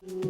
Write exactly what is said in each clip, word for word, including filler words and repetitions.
ꯍꯧꯖꯤꯛ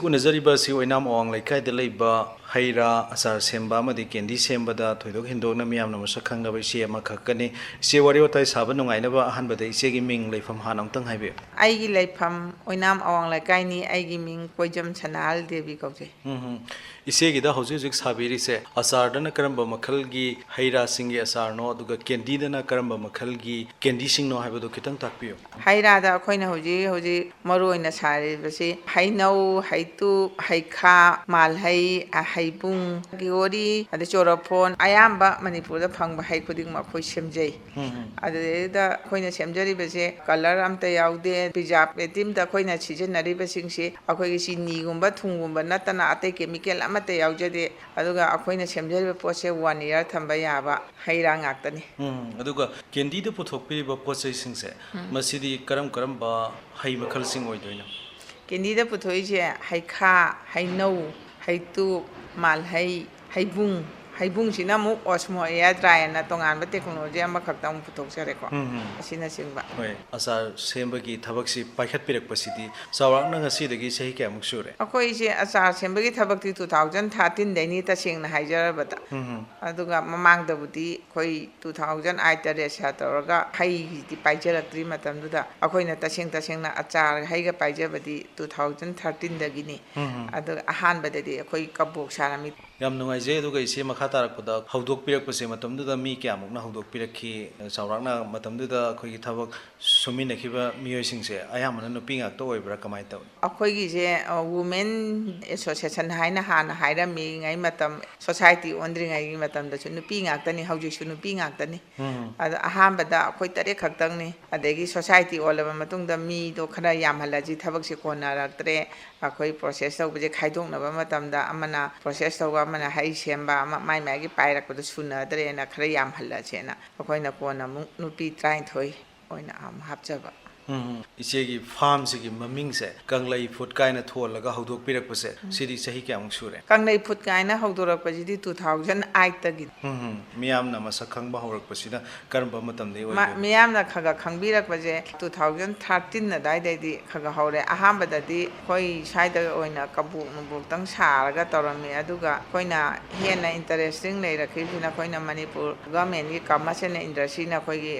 ꯎꯅꯖꯔꯤꯕ ꯑꯁꯤ ꯑꯣꯏꯅꯥꯝ ꯑꯋꯥꯡ ꯂꯩꯀꯥꯏꯗ ꯂꯩꯕ ꯍꯩ ꯔꯥ ꯑꯆꯥꯔ ꯁꯦꯝꯕ ꯑꯃꯗꯤ ꯀꯦꯟꯗꯤ ꯁꯦꯝꯕꯗ ꯊꯣꯏꯗꯣꯛ ꯍꯦꯟꯗꯣꯛꯅ ꯃꯤꯌꯥꯝꯅ ꯃꯁꯛ ꯈꯪꯉꯕ ꯏꯆꯦ ꯑꯃꯈꯛꯀꯅꯤ꯫ ꯏꯆꯦ, ꯋꯥꯔꯤ ꯋꯥꯇꯥꯏ ꯁꯥꯕ ꯅꯨꯡꯉꯥꯏꯅꯕ ꯑꯍꯥꯟꯕꯗ ꯏꯆꯦꯒꯤ ꯃꯤꯡ, ꯂꯩꯐꯝ ꯍꯥꯟꯅ ꯑꯃꯨꯛꯇꯪ ꯍꯥꯏꯕꯤꯌꯨ꯫ ꯑꯩꯒꯤ ꯂꯩꯐꯝ ꯑꯣꯏꯅꯥꯝ ꯑꯋꯥꯡ ꯂꯩꯀꯥꯏꯅꯤ꯫ ꯑꯩꯒꯤ ꯃꯤꯡ ꯀꯣꯏꯖꯝ ꯁꯅꯥꯍꯜ ꯗꯦꯕꯤ ꯀꯧꯖꯩ꯫ ꯎꯝ ꯍꯝ꯫ ꯏꯆꯦꯒꯤꯗ ꯍꯧꯖꯤꯛ ꯍꯧꯖꯤꯛ ꯁꯥꯕꯤꯔꯤꯁꯦ ꯑꯆꯥꯔꯗꯅ ꯀꯔꯝꯕ ꯃꯈꯜꯒꯤ ꯍꯩ ꯔꯥꯁꯤꯡꯒꯤ ꯑꯆꯥꯔꯅꯣ, ꯑꯗꯨꯒ ꯀꯦꯟꯗꯤꯗꯅ ꯀꯔꯝꯕ ꯃꯈꯜꯒꯤ ꯀꯦꯟꯗꯤꯁꯤꯡꯅꯣ ꯍꯥꯏꯕꯗꯨ ꯈꯤꯇꯪ ꯇꯥꯛꯄꯤꯌꯨ꯫ ꯍꯩ ꯔꯥꯗ ꯑꯩꯈꯣꯏꯅ ꯍꯧꯖꯤꯛ ꯍꯧꯖꯤꯛ ꯃꯔꯨ ꯑꯣꯏꯅ ꯁꯥꯔꯤꯕꯁꯤ ꯍꯩꯅꯧ, ꯍꯩꯇꯨꯞ, ꯍꯩꯈꯥ, ꯃꯥꯜꯍꯩ, ꯑ, ꯍꯩꯕꯨꯡ, ꯀꯤꯍꯣꯔꯤ, ꯑꯗꯩ ꯆꯣꯔꯐꯣꯟ, ꯑꯌꯥꯝꯕ ꯃꯅꯤꯄꯨꯔꯗ ꯐꯪꯕ ꯍꯩ ꯈꯨꯗꯤꯡꯃꯛ ꯑꯩꯈꯣꯏ ꯁꯦꯝꯖꯩ꯫ ꯎꯝ, ꯎꯝ꯫ ꯑꯗꯨꯗꯩꯗ ꯑꯩꯈꯣꯏꯅ ꯁꯦꯝꯖꯔꯤꯕꯁꯦ ꯀꯂꯔ ꯑꯝꯇ ꯌꯥꯎꯗꯦ꯫ ꯄ꯭ꯔꯤꯖꯥꯔꯕꯦꯇꯤꯞꯇ ꯑꯩꯈꯣꯏꯅ ꯁꯤꯖꯤꯟꯅꯔꯤꯕꯁꯤꯡꯁꯤ ꯑꯩꯈꯣꯏꯒꯤ ꯆꯤꯅꯤꯒꯨꯝꯕ, ꯊꯨꯝꯒꯨꯝꯕ ꯅꯠꯇꯅ ꯑꯇꯩ ꯀꯦꯃꯤꯀꯦꯜ ꯑꯃꯠꯇ ꯌꯥꯎꯖꯗꯦ꯫ ꯑꯗꯨꯒ ꯑꯩꯈꯣꯏꯅ ꯁꯦꯝꯖꯔꯤꯕ ꯄꯣꯠꯁꯦ ꯋꯥꯟ ꯏꯌꯥꯔ ꯊꯝꯕ ꯌꯥꯕ ꯍꯩ ꯔꯥ ꯉꯥꯛꯇꯅꯤ꯫ ꯎꯝ, ꯑꯗꯨꯒ ꯀꯦꯟꯗꯤꯗ ꯄꯨꯊꯣꯛꯄꯤꯔꯤꯕ ꯄꯣꯠ ꯆꯩꯁꯤꯡꯁꯦ, ꯎꯝ꯫ ꯃꯁꯤꯗꯤ ꯀꯔꯝ ꯀꯔꯝꯕ ꯍꯩ ꯃꯈꯜꯁꯤꯡ ꯑꯣꯏꯗꯣꯏꯅꯣ? ꯀꯦꯟꯗꯤꯗ ꯄꯨꯊꯣꯛꯏꯁꯦ ꯍꯩꯈꯥ, ꯍꯩꯅꯧ, ꯍꯩꯇꯨꯞ, ꯃꯥꯜꯍꯩ, ꯍꯩꯕꯨꯡ, ꯍꯩꯕꯨꯡꯁꯤꯅ ꯑꯃꯨꯛ ꯑꯣꯁꯃꯣ ꯑꯦꯌꯔ ꯗ꯭ꯔꯥꯏ ꯑꯅ ꯇꯣꯉꯥꯟꯕ ꯇꯦꯛꯅꯣꯂꯣꯖꯤ ꯑꯃꯈꯛꯇ ꯑꯃꯨꯛ ꯄꯨꯊꯣꯛꯆꯔꯦꯀꯣ꯫ ꯎꯝ, ꯎꯝ꯫ ꯑꯁꯤꯅꯆꯤꯡꯕ꯫ ꯍꯣꯏ, ꯑꯆꯥꯔ ꯁꯦꯝꯕꯒꯤ ꯊꯕꯛꯁꯤ ꯄꯥꯏꯈꯠꯄꯤꯔꯛꯄꯁꯤꯗꯤ ꯆꯥꯎꯔꯥꯛꯅ ꯉꯁꯤꯗꯒꯤ ꯆꯍꯤ ꯀꯌꯥꯃꯨꯛ ꯁꯨꯔꯦ? ꯑꯩꯈꯣꯏꯁꯦ ꯑꯆꯥꯔ ꯁꯦꯝꯕꯒꯤ ꯊꯕꯛꯇꯤ two thousand thirteen ꯗꯩꯅꯤ, ꯇꯁꯦꯡꯅ ꯍꯥꯏꯖꯔꯕꯗ꯫ ꯎꯝ, ꯎꯝ꯫ ꯑꯗꯨꯒ ꯃꯃꯥꯡꯗꯕꯨꯗꯤ ꯑꯩꯈꯣꯏ two thousand eight ꯇ ꯔꯦꯖꯤꯁꯇꯔ ꯇꯧꯔꯒ ꯍꯩꯒꯤꯗꯤ ꯄꯥꯏꯖꯔꯛꯇ꯭ꯔꯤ꯫ ꯃꯇꯝꯗꯨꯗ ꯑꯩꯈꯣꯏꯅ ꯇꯁꯦꯡ ꯇꯁꯦꯡꯅ ꯑꯆꯥꯔ ꯍꯩꯒ ꯄꯥꯏꯖꯕꯗꯤ two thousand thirteen ꯗꯒꯤꯅꯤ꯫ ꯎꯝ, ꯎꯝ꯫ ꯑꯗꯨ ꯑꯍꯥꯟꯕꯗꯗꯤ ꯑꯩꯈꯣꯏ ꯀꯕꯣꯛ ꯁꯥꯔꯝꯃꯤ꯫ ꯌꯥꯝ ꯅꯨꯡꯉꯥꯏꯖꯩ꯫ ꯑꯗꯨꯒ ꯏꯆꯦ, ꯃꯈꯥ ꯇꯥꯔꯛꯄꯗ ꯍꯧꯗꯣꯛꯄꯤꯔꯛꯄꯁꯦ ꯃꯇꯝꯗꯨꯗ ꯃꯤ ꯀꯌꯥꯃꯨꯛꯅ ꯍꯧꯗꯣꯛꯄꯤꯔꯛꯈꯤ? ꯆꯥꯎꯔꯥꯛꯅ ꯃꯇꯝꯗꯨꯗ ꯑꯩꯈꯣꯏꯒꯤ ꯊꯕꯛ ꯁꯨꯃꯤꯟꯅꯈꯤꯕ ꯃꯤꯑꯣꯏꯁꯤꯡꯁꯦ ꯑꯌꯥꯝꯕꯅ ꯅꯨꯄꯤ ꯉꯥꯛꯇ ꯑꯣꯏꯕ꯭ꯔꯥ, ꯀꯃꯥꯏꯅ ꯇꯧꯏ? ꯑꯩꯈꯣꯏꯒꯤꯁꯦ, ꯑ, ꯋꯨꯃꯦꯟ ꯑꯦꯁꯣꯁꯤꯌꯦꯁꯟ ꯍꯥꯏꯅ ꯍꯥꯟꯅ ꯍꯥꯏꯔꯝꯃꯤꯉꯩ ꯃꯇꯝ, ꯁꯣꯁꯥꯏꯇꯤ ꯑꯣꯟꯗ꯭ꯔꯤꯉꯩꯒꯤ ꯃꯇꯝꯗꯁꯨ ꯅꯨꯄꯤ ꯉꯥꯛꯇꯅꯤ, ꯍꯧꯖꯤꯛꯁꯨ ꯅꯨꯄꯤ ꯉꯥꯛꯇꯅꯤ꯫ ꯎꯝ꯫ ꯑꯗꯣ ꯑꯍꯥꯟꯕꯗ ꯑꯩꯈꯣꯏ ꯇꯔꯦꯠ ꯈꯛꯇꯪꯅꯤ꯫ ꯑꯗꯒꯤ ꯁꯣꯁꯥꯏꯇꯤ ꯑꯣꯜꯂꯕ ꯃꯇꯨꯡꯗ ꯃꯤꯗꯣ ꯈꯔ ꯌꯥꯝꯍꯜꯂꯁꯤ, ꯊꯕꯛꯁꯦ ꯀꯣꯟꯅꯔꯛꯇ꯭ꯔꯦ, ꯑꯩꯈꯣꯏ ꯄ꯭ꯔꯣꯁꯦꯁ ꯇꯧꯕꯁꯦ ꯈꯥꯏꯗꯣꯛꯅꯕ ꯃꯇꯝꯗ ꯑꯃꯅ ꯄ꯭ꯔꯣꯁꯦꯁ ꯇꯧꯕ, ꯑꯃꯅ ꯍꯩ ꯁꯦꯝꯕ, ꯑꯃ ꯃꯥꯏ ꯃꯥꯏꯒꯤ ꯄꯥꯏꯔꯛꯄꯗꯣ ꯁꯨꯅꯗ꯭ꯔꯦꯅ ꯈꯔ ꯌꯥꯝꯍꯜꯂꯁꯦꯅ ꯑꯩꯈꯣꯏꯅ ꯀꯣꯟꯅ ꯑꯃꯨꯛ ꯅꯨꯄꯤ ꯇꯔꯥꯅꯤꯊꯣꯏ ꯑꯣꯏꯅ ꯑꯃꯨꯛ ꯍꯥꯞꯆꯕ꯫ ꯎꯝ, ꯏꯆꯦꯒꯤ ꯐꯥꯔꯝꯁꯤꯒꯤ ꯃꯃꯤꯡꯁꯦ ꯀꯪꯂꯩ ꯐꯨꯗ ꯀꯥꯏꯅ ꯊꯣꯜꯂꯒ ꯍꯧꯗꯣꯛꯄꯤꯔꯛꯄꯁꯦ, ꯎꯝ, ꯁꯤꯗꯤ ꯆꯍꯤ ꯀꯌꯥꯃꯨꯛ ꯁꯨꯔꯦ? ꯀꯪꯂꯩ ꯐꯨꯗ ꯀꯥꯏꯅ ꯍꯧꯗꯣꯔꯛꯄꯁꯤꯗꯤ two thousand eight ꯇꯒꯤꯅꯤ꯫ ꯎꯝ, ꯎꯝ꯫ ꯃꯤꯌꯥꯝꯅ ꯃꯁꯛ ꯈꯪꯕ ꯍꯧꯔꯛꯄꯁꯤꯅ ꯀꯔꯝꯕ ꯃꯇꯝꯗꯒꯤ ꯃ- ꯑꯣꯏꯒꯦ? ꯃꯤꯌꯥꯝꯅ ꯈꯔ ꯈꯔ ꯈꯪꯕꯤꯔꯛꯄꯁꯦ two thousand thirteen ꯑꯗꯥꯏꯗꯩꯗꯤ ꯈꯔ ꯈꯔ ꯍꯧꯔꯦ꯫ ꯑꯍꯥꯟꯕꯗꯗꯤ ꯑꯩꯈꯣꯏ ꯁ꯭ꯋꯥꯏꯗ ꯑꯣꯏꯅ ꯀꯕꯣꯛ ꯅꯨꯡꯕꯣꯛꯇꯪ ꯁꯥꯔꯒ ꯇꯧꯔꯝꯃꯤ꯫ ꯑꯗꯨꯒ ꯑꯩꯈꯣꯏꯅ ꯍꯦꯟꯅ ꯏꯟꯇꯔꯦꯁꯇꯤꯡ ꯂꯩꯔꯛꯈꯤꯕꯁꯤꯅ ꯑꯩꯈꯣꯏꯅ ꯃꯅꯤꯄꯨꯔ ꯒꯚꯔꯟꯃꯦꯟꯒꯤ ꯀꯃꯔꯁ ꯑꯦꯟ ꯏꯟꯗꯁꯇ꯭ꯔꯤꯅ ꯑꯩꯈꯣꯏꯒꯤ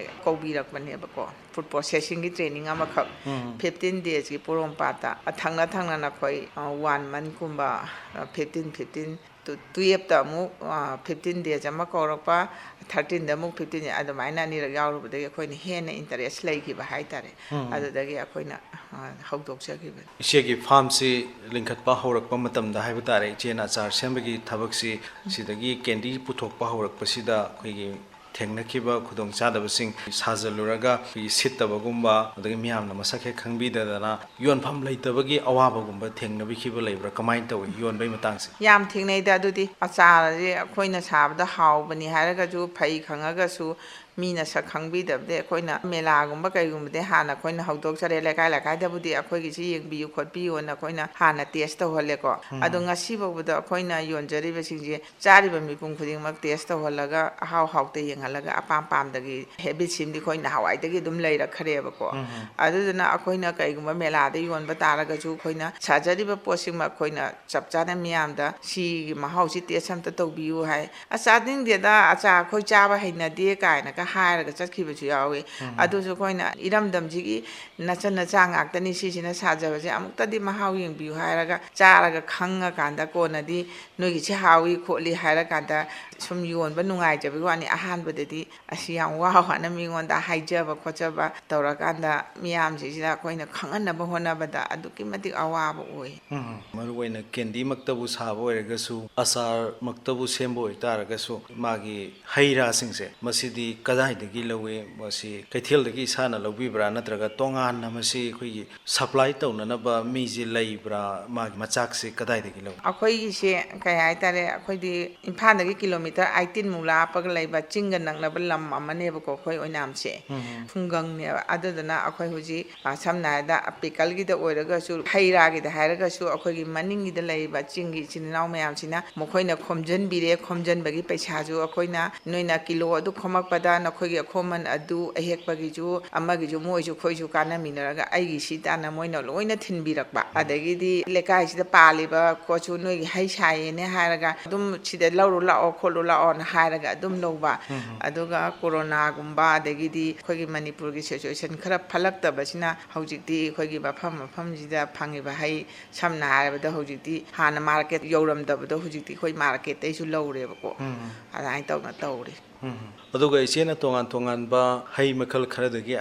ꯀꯧꯕꯤꯔꯛꯄꯅꯦꯕꯀꯣ꯫ ꯐꯨꯗ ꯄ꯭ꯔꯣꯁꯦꯁꯤꯡꯒꯤ ꯇ꯭ꯔꯦꯅꯤꯡ ꯑꯃꯈꯛ ꯎꯝ꯫ fifteen days ꯀꯤ ꯄꯣꯔꯣꯝꯄꯥꯠꯇ ꯊꯪꯅ ꯊꯪꯅꯅ ꯑꯩꯈꯣꯏ, ꯑ, one month ꯀꯨꯝꯕ, ꯑ, fifteen, fifteen to twelve ꯇ ꯑꯃꯨꯛ, ꯑ, fifteen days ꯑꯃ ꯀꯧꯔꯛꯄ, thirteen ꯗ ꯑꯃꯨꯛ fifteen ꯑꯗꯨꯃꯥꯏꯅ ꯑꯅꯤꯔꯛ ꯌꯥꯎꯔꯨꯕꯗꯒꯤ ꯑꯩꯈꯣꯏꯅ ꯍꯦꯟꯅ ꯏꯟꯇꯔꯦꯁ ꯂꯩꯈꯤꯕ ꯍꯥꯏꯇꯥꯔꯦ꯫ ꯎꯝ꯫ ꯑꯗꯨꯗꯒꯤ ꯑꯩꯈꯣꯏꯅ, ꯑ, ꯍꯧꯗꯣꯛꯆꯈꯤꯕꯅꯤ꯫ ꯏꯆꯦꯒꯤ ꯐꯥꯔꯝꯁꯤ ꯂꯤꯡꯈꯠꯄ ꯍꯧꯔꯛꯄ ꯃꯇꯝꯗ ꯍꯥꯏꯕ ꯇꯥꯔꯦ, ꯏꯆꯦꯅ ꯑꯆꯥꯔ ꯁꯦꯝꯕꯒꯤ ꯊꯕꯛꯁꯤ, ꯁꯤꯗꯒꯤ ꯀꯦꯟꯗꯤ ꯄꯨꯊꯣꯛꯄ ꯍꯧꯔꯛꯄꯁꯤꯗ ꯑꯩꯈꯣꯏꯒꯤ ꯊꯦꯡꯅꯈꯤꯕ ꯈꯨꯗꯣꯡꯆꯥꯗꯕꯁꯤꯡ ꯁꯥꯖꯜꯂꯨꯔꯒ ꯑꯩꯈꯣꯏꯒꯤ ꯁꯤꯠꯇꯕꯒꯨꯝꯕ, ꯑꯗꯒꯤ ꯃꯤꯌꯥꯝꯅ ꯃꯁꯛ ꯍꯦꯛ ꯈꯪꯕꯤꯗꯗꯅ ꯌꯣꯟꯐꯝ ꯂꯩꯇꯕꯒꯤ ꯑꯋꯥꯕꯒꯨꯝꯕ ꯊꯦꯡꯅꯕꯤꯈꯤꯕ ꯂꯩꯕ꯭ꯔꯥ? ꯀꯃꯥꯏꯅ ꯇꯧꯏ ꯌꯣꯟꯕꯒꯤ ꯃꯇꯥꯡꯁꯦ? ꯌꯥꯝ ꯊꯦꯡꯅꯩꯗ꯫ ꯑꯗꯨꯗꯤ ꯑꯆꯥꯔꯁꯦ ꯑꯩꯈꯣꯏꯅ ꯁꯥꯕꯗ ꯍꯥꯎꯕꯅꯤ ꯍꯥꯏꯔꯒꯁꯨ, ꯐꯩ ꯈꯪꯉꯒꯁꯨ, ꯃꯤꯅ ꯁꯛ ꯈꯪꯕꯤꯗꯕꯗꯤ ꯑꯩꯈꯣꯏꯅ ꯃꯦꯂꯥꯒꯨꯝꯕ ꯀꯩꯒꯨꯝꯕꯗꯤ ꯍꯥꯟꯅ ꯑꯩꯈꯣꯏꯅ ꯍꯧꯗꯣꯛꯆꯔꯦ꯫ ꯂꯩꯀꯥꯏ ꯂꯩꯀꯥꯏꯗꯕꯨꯗꯤ ꯑꯩꯈꯣꯏꯒꯤꯁꯤ ꯌꯦꯡꯕꯤꯌꯨ ꯈꯣꯠꯄꯤꯌꯨꯅ ꯑꯩꯈꯣꯏꯅ ꯍꯥꯟꯅ ꯇꯦꯁ ꯇꯧꯍꯜꯂꯦꯀꯣ꯫ ꯎꯝ꯫ ꯑꯗꯣ ꯉꯁꯤ ꯐꯥꯎꯕꯗ ꯑꯩꯈꯣꯏꯅ ꯌꯣꯟꯖꯔꯤꯕꯁꯤꯡꯁꯦ ꯆꯥꯔꯤꯕ ꯃꯤꯄꯨꯝ ꯈꯨꯗꯤꯡꯃꯛ ꯇꯦꯁ ꯇꯧꯍꯜꯂꯒ ꯑꯍꯥꯎ ꯍꯥꯎꯇ ꯌꯦꯡꯍꯜꯂꯒ ꯑꯄꯥꯝ ꯄꯥꯝꯗꯒꯤ ꯍꯦꯕꯤꯠꯁꯤꯃꯗꯤ ꯑꯩꯈꯣꯏ ꯅꯍꯥꯟꯋꯥꯏꯗꯒꯤ ꯑꯗꯨꯝ ꯂꯩꯔꯛꯈ꯭ꯔꯦꯕꯀꯣ꯫ ꯎꯝ, ꯎꯝ꯫ ꯑꯗꯨꯗꯨꯅ ꯑꯩꯈꯣꯏꯅ ꯀꯩꯒꯨꯝꯕ ꯃꯦꯂꯥꯗ ꯌꯣꯟꯕ ꯇꯥꯔꯒꯁꯨ ꯑꯩꯈꯣꯏꯅ ꯁꯥꯖꯔꯤꯕ ꯄꯣꯠꯁꯤꯃ ꯑꯩꯈꯣꯏꯅ ꯆꯞ ꯆꯥꯅ ꯃꯤꯌꯥꯝꯗ ꯁꯤꯒꯤ ꯃꯍꯥꯎꯁꯤ ꯇꯦꯁ ꯑꯝꯇ ꯇꯧꯕꯤꯌꯨ ꯍꯥꯏ꯫ "ꯑꯁ, ꯆꯥꯅꯤꯡꯗꯦꯗ, ꯑꯆꯥ ꯑꯩꯈꯣꯏ ꯆꯥꯕ ꯍꯩꯅꯗꯦ" ꯀꯥꯏꯅꯒ ꯍꯥꯏꯔꯒ ꯆꯠꯈꯤꯕꯁꯨ ꯌꯥꯎꯋꯤ꯫ ꯎꯝ꯫ ꯑꯗꯨꯁꯨ ꯑꯩꯈꯣꯏꯅ "ꯏꯔꯝꯗꯝꯁꯤꯒꯤ ꯅꯆꯟ ꯅꯆꯥ ꯉꯥꯛꯇꯅꯤ ꯁꯤꯁꯤꯅ ꯁꯥꯖꯕꯁꯦ, ꯑꯃꯨꯛꯇꯗꯤ ꯃꯍꯥꯎ ꯌꯦꯡꯕꯤꯌꯨ" ꯍꯥꯏꯔꯒ ꯆꯥꯔꯒ ꯈꯪꯉꯀꯥꯟꯗ ꯀꯣꯟꯅꯗꯤ "ꯅꯣꯏꯒꯤꯁꯤ ꯍꯥꯎꯏ ꯈꯣꯠꯂꯤ" ꯍꯥꯏꯔꯀꯥꯟꯗ ꯁꯨꯝ ꯌꯣꯟꯕ ꯅꯨꯡꯉꯥꯏꯖꯕꯒꯤ ꯋꯥꯅꯤ꯫ ꯑꯍꯥꯟꯕꯗꯗꯤ ꯑꯁꯤ ꯌꯥꯝ ꯋꯥ ꯋꯥꯅ ꯃꯤꯉꯣꯟꯗ ꯍꯥꯏꯖꯕ ꯈꯣꯠꯆꯕ ꯇꯧꯔꯀꯥꯟꯗ ꯃꯤꯌꯥꯝꯁꯤꯡꯁꯤꯗ ꯑꯩꯈꯣꯏꯅ ꯈꯪꯍꯟꯅꯕ ꯍꯣꯠꯅꯕꯗ ꯑꯗꯨꯛꯀꯤ ꯃꯇꯤꯛ ꯑꯋꯥꯕ ꯑꯣꯏ꯫ ꯎꯝ, ꯃꯔꯨ ꯑꯣꯏꯅ ꯀꯦꯟꯗꯤꯃꯛꯇꯕꯨ ꯁꯥꯕ ꯑꯣꯏꯔꯒꯁꯨ, ꯑꯆꯥꯔꯃꯛꯇꯕꯨ ꯁꯦꯝꯕ ꯑꯣꯏꯇꯥꯔꯒꯁꯨ, ꯃꯥꯒꯤ ꯍꯩ ꯔꯥꯁꯤꯡꯁꯦ ꯃꯁꯤꯗꯤ ꯀꯗꯥꯏꯗꯒꯤ ꯂꯧꯏ? ꯃꯁꯤ ꯀꯩꯊꯦꯜꯗꯒꯤ ꯏꯁꯥꯅ ꯂꯧꯕꯤꯕ꯭ꯔꯥ, ꯅꯠꯇ꯭ꯔꯒ ꯇꯣꯉꯥꯟꯅ ꯃꯁꯤ ꯑꯩꯈꯣꯏꯒꯤ ꯁꯄ꯭ꯂꯥꯏ ꯇꯧꯅꯅꯕ ꯃꯤꯁꯦ ꯂꯩꯕ꯭ꯔꯥ? ꯃꯥꯒꯤ ꯃꯆꯥꯛꯁꯦ ꯀꯗꯥꯏꯗꯒꯤ ꯂꯧꯏ? ꯑꯩꯈꯣꯏꯒꯤꯁꯦ ꯀꯩ ꯍꯥꯏꯇꯥꯔꯦ, ꯑꯩꯈꯣꯏꯗꯤ ꯏꯝꯐꯥꯜꯗꯒꯤ ꯀꯤꯂꯣꯃꯤꯇꯔ ꯃꯤꯇꯔ ꯑꯩꯠꯇꯤꯟꯃꯨꯛ ꯂꯥꯞꯄꯒ ꯂꯩꯕ ꯆꯤꯡꯒ ꯅꯛꯅꯕ ꯂꯝ ꯑꯃꯅꯦꯕꯀꯣ ꯑꯩꯈꯣꯏ ꯑꯣꯏꯅꯥꯝꯁꯦ꯫ ꯎꯝ꯫ ꯈꯨꯡꯒꯪꯅꯦꯕ꯫ ꯑꯗꯨꯗꯨꯅ ꯑꯩꯈꯣꯏ ꯍꯧꯖꯤꯛ, ꯑ, ꯁꯝꯅ ꯍꯥꯏꯔꯕꯗ ꯄꯤꯀꯜꯒꯤꯗ ꯑꯣꯏꯔꯒꯁꯨ, ꯍꯩ ꯔꯥꯒꯤꯗ ꯍꯥꯏꯔꯒꯁꯨ, ꯑꯩꯈꯣꯏꯒꯤ ꯃꯅꯤꯡꯒꯤꯗ ꯂꯩꯔꯤꯕ ꯆꯤꯡꯒꯤ ꯏꯆꯤꯟ ꯏꯅꯥꯎ ꯃꯌꯥꯝꯁꯤꯅ ꯃꯈꯣꯏꯅ ꯈꯣꯝꯖꯤꯟꯕꯤꯔꯦ꯫ ꯈꯣꯝꯖꯤꯟꯕꯒꯤ ꯄꯩꯁꯥꯁꯨ ꯑꯩꯈꯣꯏꯅ, ꯅꯣꯏꯅ ꯀꯤꯂꯣ ꯑꯗꯨ ꯈꯣꯝꯃꯛꯄꯗ ꯅꯈꯣꯏꯒꯤ ꯑꯈꯣꯝꯃꯟ ꯑꯗꯨ ꯑꯍꯦꯛꯄꯒꯤꯁꯨ, ꯑꯃꯒꯤꯁꯨ, ꯃꯣꯏꯁꯨ ꯑꯩꯈꯣꯏꯁꯨ ꯀꯥꯟꯅꯃꯤꯟꯅꯔꯒ ꯑꯩꯒꯤ ꯁꯤ ꯇꯥꯟꯅ ꯃꯣꯏꯅ ꯂꯣꯏꯅ ꯊꯤꯟꯕꯤꯔꯛꯄ꯫ ꯑꯗꯒꯤꯗꯤ ꯂꯩꯀꯥꯏꯁꯤꯗ ꯄꯥꯜꯂꯤꯕ ꯄꯣꯠꯁꯨ ꯅꯣꯏꯒꯤ ꯍꯩ ꯁꯥꯏꯌꯦꯅꯦ ꯍꯥꯏꯔꯒ ꯑꯗꯨꯝ ꯁꯤꯗ ꯂꯧꯔꯨ ꯂꯥꯛꯑꯣ, ꯈꯣꯠꯂꯨ ꯂꯥꯛꯑꯣꯅ ꯍꯥꯏꯔꯒ ꯑꯗꯨꯝ ꯂꯧꯕ꯫ ꯎꯝ꯫ ꯑꯗꯨꯒ ꯀꯣꯔꯣꯅꯥꯒꯨꯝꯕ, ꯑꯗꯒꯤꯗꯤ ꯑꯩꯈꯣꯏꯒꯤ ꯃꯅꯤꯄꯨꯔꯒꯤ situation ꯈꯔ ꯐꯠꯂꯛꯇꯕꯁꯤꯅ ꯍꯧꯖꯤꯛꯇꯤ ꯑꯩꯈꯣꯏꯒꯤ ꯃꯐꯝ ꯃꯐꯝꯁꯤꯗ ꯐꯪꯉꯤꯕ ꯍꯩ, ꯁꯝꯅ ꯍꯥꯏꯔꯕꯗ ꯍꯧꯖꯤꯛꯇꯤ ꯍꯥꯟꯅ ꯃꯥꯔꯀꯦꯠ ꯌꯧꯔꯝꯗꯕꯗꯣ ꯍꯧꯖꯤꯛꯇꯤ ꯑꯩꯈꯣꯏ ꯃꯥꯔꯀꯦꯠꯇꯩꯁꯨ ꯂꯧꯔꯦꯕꯀꯣ꯫ ꯎꯝ꯫ ꯑꯗꯨꯃꯥꯏꯅ ꯇꯧꯅ ꯇꯧꯔꯤ꯫ ꯎꯝ꯫ ꯑꯗꯨꯒ ꯏꯆꯦꯅ ꯇꯣꯉꯥꯟ ꯇꯣꯉꯥꯟꯕ ꯍꯩ ꯃꯈꯜ ꯈꯔꯗꯒꯤ